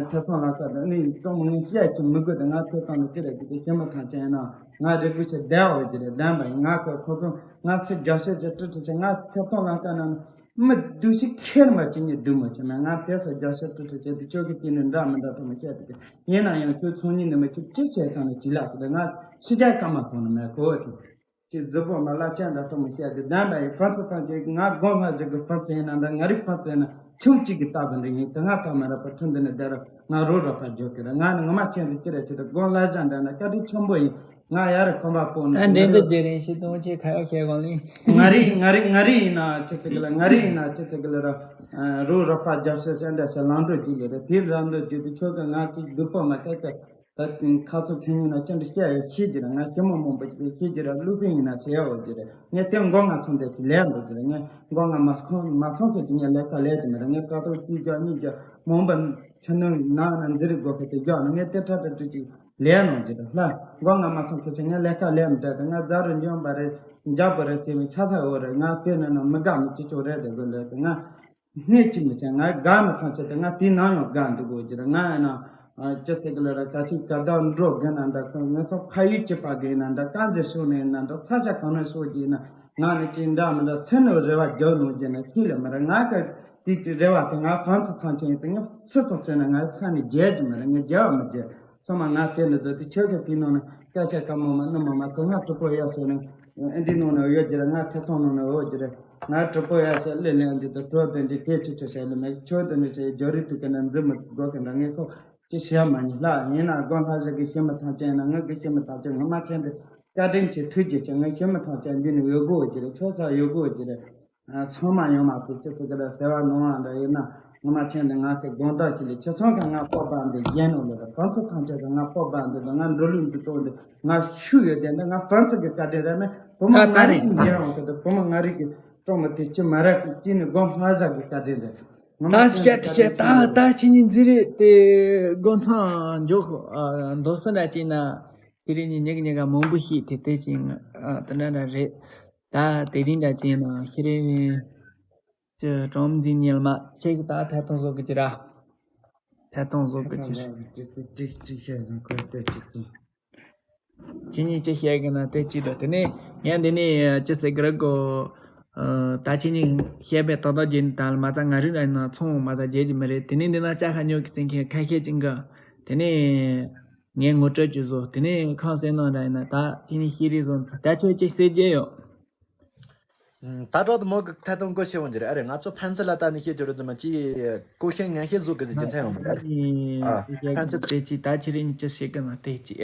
ཐེ་གཏོང་ལ་ཁ་དང་ནི་སྤྲོ་མོ་ངས་བཤད་ཀྱི་མི་དགོས། དེ་ང་ཐེ་གཏོང་ནི་ཅི་རེད་དེ་ཞི་མོ་ཐང་ཆེན་ཡིན་ན་ང་རེ་སྐུལ་བྱེད་བདེ་བ་ཅི་རེད་བདེན་པ་ཡིན། ང་ཁོ་ཁོ་ཚོ་ང་ཚེ་རྒྱ་བཤད་ཅི་ཀྲི་ཀྲི་བྱེད་ང་ཐེ་གཏོང་ལ་ཁ་ན་མི་སྡུག་ཤི་ཁེར་མ་ཅི་ཉིད་སྡུག་མ་ཅི་མེད། ང་དེ་ཚོ་རྒྱ་ཤ་ཏུ་ཏུ་བྱས་ཏེ་ཁྱོད་ཀྱི་དེ་ནི་འདྲ་མི་འདྲ་ཐོག་མ་བཤད་དེ་ཡིན་ན་ཡང་ཁྱོད་ཚོང་ཉིད་ནི་མི་ཁྱོད་ཅི་བྱས་ཚང་ནས་ཅི་ལག་གི་ང་ཕྱི་རྒྱལ་ཀ་མ་ཐོང་ནི་མེད་གོ་བ་དེ་ཅི་རྫི་པོ་མ་ལ་ཅན་འདྲ་ཐོག་མ་བཤད་དེ་བདམས་པ་ཡི་ཕན་ཚུན་ཐང་ཅིག་ང་དགོང་ལྷ་ཞིག་གི་ཕན་ཚུན་ཡིན་ན་འདྲ་ང་རིག་ཕན་ཚུན་ཡིན་ན་ཁྱུང་གཅིག་གི་ལྟ་བུ་འདྲ་ཡིན། དེ་ང་ཐོག་མ་རག་པ་ཁྲིམས་འདི་ནི་བསྡད་ར་ང་རོ་རོ་ཕ་འཇོག་གི་ར་ང་ནི་ངོ་མ་ཁྱེད་འདི་ཅི་རེད་ཅི་ད་དགོང་ལྷ་ཞག་འདྲ་ན་བཀའ་དྲིན་ཆེན་པོ་ཡིན། ང་ཡར་གོམ་པ་སྤོ་ནས་ད་འགྲན་བསྡུར་བརྗེ་རིང་ཞིག་གཏོང་ཆེད་ཁ་ཡག་བཤད་གོང་ལིང་། ང་རེ་ང་རེ་ང་རེ་ཡིན་ན་ཅི་ཟེར་གི་ལ་ང་རེ་ཡིན་ན་ཅི་ཟེར་གི་ལ་ར་རུ་རོགས་པ་རྒྱབ་ཤ་ཤ་འདྲ་ཤ་ལང་འགྲོ་རྒྱུ་ལ་ར་དེ་ར་འདོད་རྒྱུ་དེ་ཁྱོད་ཀྱི་ང་ཅིག་སྡུག་པོ་མ་སྐད་ཀྱི་ ད་ཁ་ཚོ་ཁེ་ཉིན་ན་ཅི་འདྲ་བཤད་ཡོད་ཤེས་ཀྱི་རེད། ང་ཞི་མོ་མང་པོ་ཅིག་ཤེས་ཀྱི་རེད། སློབ་དཔོན་ཡིན་ན་བྱས་ཡོད་ཀྱི་རེད། ངས་དེ་མགོ་ང་ཚོང་དེ་ཅིག་ལས་འགྲོ་གི་རེད། ངས་མགོ་ང་མ་ཚོང་མ་ཚོང་ཁེ་ཅིག་ངས་ལས་ཀ་ལས་ཀྱི་མི་རེད། ངས་དྲ་ཐོག་གཅིག་རྒྱག་གཉིས་རྒྱག་མང་པོ་ཕྱི་ནང་ནང་ན་འཛིན་རིག་སྒོ་ཁེ་དེ་རྒྱག་ན་ངས་དེ་ཁྲ་ཁྲ་ཁྲི་ཅིག་ལས་གནང་ཀྱི་རེད། ལ་མགོ་ང་མ་ཚོང་ཁེ་ཅིག་ངས་ལས་ཀ་ལས་མི་འདྲ་དེ་ང་རྫ་རུ་འཇོན་པ་རེད། འཇག་པོ་རེད་ཟེར་མི་ཁ་ཚ་འོ་རེད། ང་དེ་ནང་ན་མི་དགའ་མི་ཅི་ཅོག་རེད་དེ་དགོས་འདྲ་དེ་ང་སྣེ་གཅིག་མི་བྱེད། ང་དགའ་མི་ཐང་ཆད་དེ་ང་དེའི་ནང་ཡང་དགའ་འདུག་གོ་ཅི་རེད། ང་ཡིན་ན་ཅི་ཚེ་གི་ལ་ར་ག་ཅིག་ག་ད་འགྲོ་གི་ན་འདྲ་ཁོ་ངེད་ཚོ་ཕ་ཡུལ་གཅིག་པ་གི་ཡིན་ན་འདྲ་དཀར་མཛེས་ཕྱོགས་ནས་ཡིན་ན་འདྲ་ས་ཆ་གང་ནས་ཕྱོགས་ཀྱི་ཡིན་ན་ང་ནི་ཅི་འདྲ་མི་འདྲ་སེམས་ནས་རེ་བ་རྒྱག་ནོ་ཅི་ན་ཤེས་ལ་མ་རེད། ང་གི་དེ་ཅི་རེ་བ་དེ་ང་གང་ཚེ་ཐང་ཆད་ཡིན་ཙང་ངས་སུ་དང་སུ་ན་ང་ས་ནས་རྒྱལ་གྱི་མ་རེད། ངས་རྒྱལ་བ་མི་རྒྱལ། སོ་མ་ང་དེ་འདྲ་ཚོ་དེ་ཁྱོད་ཀྱི་དེ་ནང་ནས་སྐད་ཆ་ག་མོ་མ་ནི་མོ་མ་དེ་ང་གྲོགས་པོ་ཡ་སོ་ནས་ཨེ་འདི་ནང་ནས་ཡོད་ཀྱི་རེད། ང་ཐད་གཏོང་ནང་ནས་ཡོད་ཀྱི་རེད། ང་གྲོགས་པོ་ཡ་སོ་ལེ་ལེ་འདི་དུ་གྲོགས་དོན་གྱི་དེ་ཆུ་ཆུ་བྱས་ལ་མེད་ཁྱོད་དེ་འདྲ་བྱས་རྒྱ་རི་དུ་ཀ་ན་འཛི་མི་དགོས་ཀྱི་འདྲ། ངས་ཁོ་ཅི་བྱས་མ་ཉི་ལ་ཡིན་ན་དགོན་ལྷ་ཞིག་གི་ཤི་མི་ཐང་ཅན་ན་ངའི་གི་ཤི་མི་ཐང་ཅན་ངོ་མ་ཁྱེད་འདི་བཀའ་དྲིན་ཆེ་ཐུགས་རྗེ་ཆེ། ངའི་ཤི་མི་ཐང་ཅན་འདི་ནས་ཡོད་དགོས་ཀྱི་རེད། ཆོས་ཚ་ཡོད་དགོས་ཀྱི་རེད། ཚང་མ་ཡོང་མ་ཐུབ་ཅི་ཚེ་གི་ལ་ཟེར་བ་ནོར་བ་འདྲ་ཡིན་ན་ངོ་མ་ཁྱེད་འདི་ང་གི་དགོངས་དག་ཞིག་ལས་ཁྱེད་ཚང་གི་ང་སྤོབས་པ་འདི་རྒྱན་ནོ་ལ་ར་གང་ཚེ་ཐང་ཆད་གི་ང་སྤོབས་པ་འདི་དང་ང་འགྲོ་ལུགས་འདི་གཏོང་འདི་ང་ཤུགས་ཡོད་དེ་འདི་ང་གང་ཚེ་གི་བཀའ་དྲིན་རེད། མེད་བུ་མོ་ད་ང་ད་རིག་རེད། གི་འགྱེལ་འོང་གི་འདི་བུ་མོ་ང་རིག་གི་སྤྲོ་མོ་དེ་ཅི་མ་རེད། གཅིག་ནི་དགོན་ལྷ་བཞག་གི་བཀའ་དྲིན་རེད། ངོ་མ་ད་ཁྱེད་ཤ་ཀྱི་ཏི་བཀའ་ཤ་དྲིན་ད་རེད། ད་ཁྱེད་གཉིས་འཛིན་རེད་དེ་དགོན་ཚང་འཇོག་འདོད་སོ་འདྲ་ཅིག་ན་དེ་རིང་ཉིན་ཉིག་ཉིག་ག་མང་པོ་ཞིག་དེ་དེ་ཅིག་དེ་འདྲ་འདྲ་རེད། ད་དེ་རིང་འདྲ་ཅིག་ན་ཤི་རེ་ཅི་གྲོང་འཛིན་ཉིལ་མ་ཁྱེད་ཀྱི་ད་ཐད་གཏོང་བཟོ་གི་ཅི་ར་ཐད་གཏོང་བཟོ་གི་ཅི་ར། ཅིག་ཅིག་ཅིག་བཤད་ཟིན་ཁོས་ལྟོས་ཅིག་ཅིག་ཁྱེད་གཉིས་ཅི་བཤད་གི་ན་དེ་ཅི་འདྲ། དེ་ནས་ངས་འདི་ནས་ཅི་ཟེར་གི་རེད་གོ། ད་ཁྱེད་གཉིས་བཤད་པའི་ཏག་ཏག་རྗེས་ནས་ད་མ་ཚ་ང་རིག་ན་ཡིན་ན་ཚོང་མ་ཚ་རྗེས་ཀྱི་མི་རེད། དེ་ནས་འདི་ན་ལྕགས་ཁ་ཉོ་གི་ཟིན་མཁན་ཁ་ཤས་ཅིག་གི་དེ་ནས་ངས་ངོ་སྤྲོད་ཅིག་བཟོ། དེ་ནས་ཁང་སེང་ནང་འདྲ་ཡིན་ན་ད་ཁྱེད་གཉིས་ཤེས་རིག་བཟོ་ན་ད་ཁྱོད་ཅི་ཟེར་རྒྱུ་ཡོད། ད་དྲག་ཏུ་མོ་གི་ཐད་གཏོང་སྒོ་ཕྱེ་འོང་གི་རེད། ཨ་རེད། ང་ཚོ་ཕན་ཚུན་ལ་ལྟ་ནས་བཤད་རྒྱུ་རེད་དུ་མ་ཅི་ཀོ་ཤེས་ངན་ཤེས་བཟོ་གི་ཟེར་རྒྱུ་མཚན་ཡོང་མི་རེད། ཨ་ཕན་ཚུན་དེ་ཅི་ད་ཁྱེད་རིག་ནས་ཅི་བཤད་གི་ན་དེ་ཅི་ཨེ།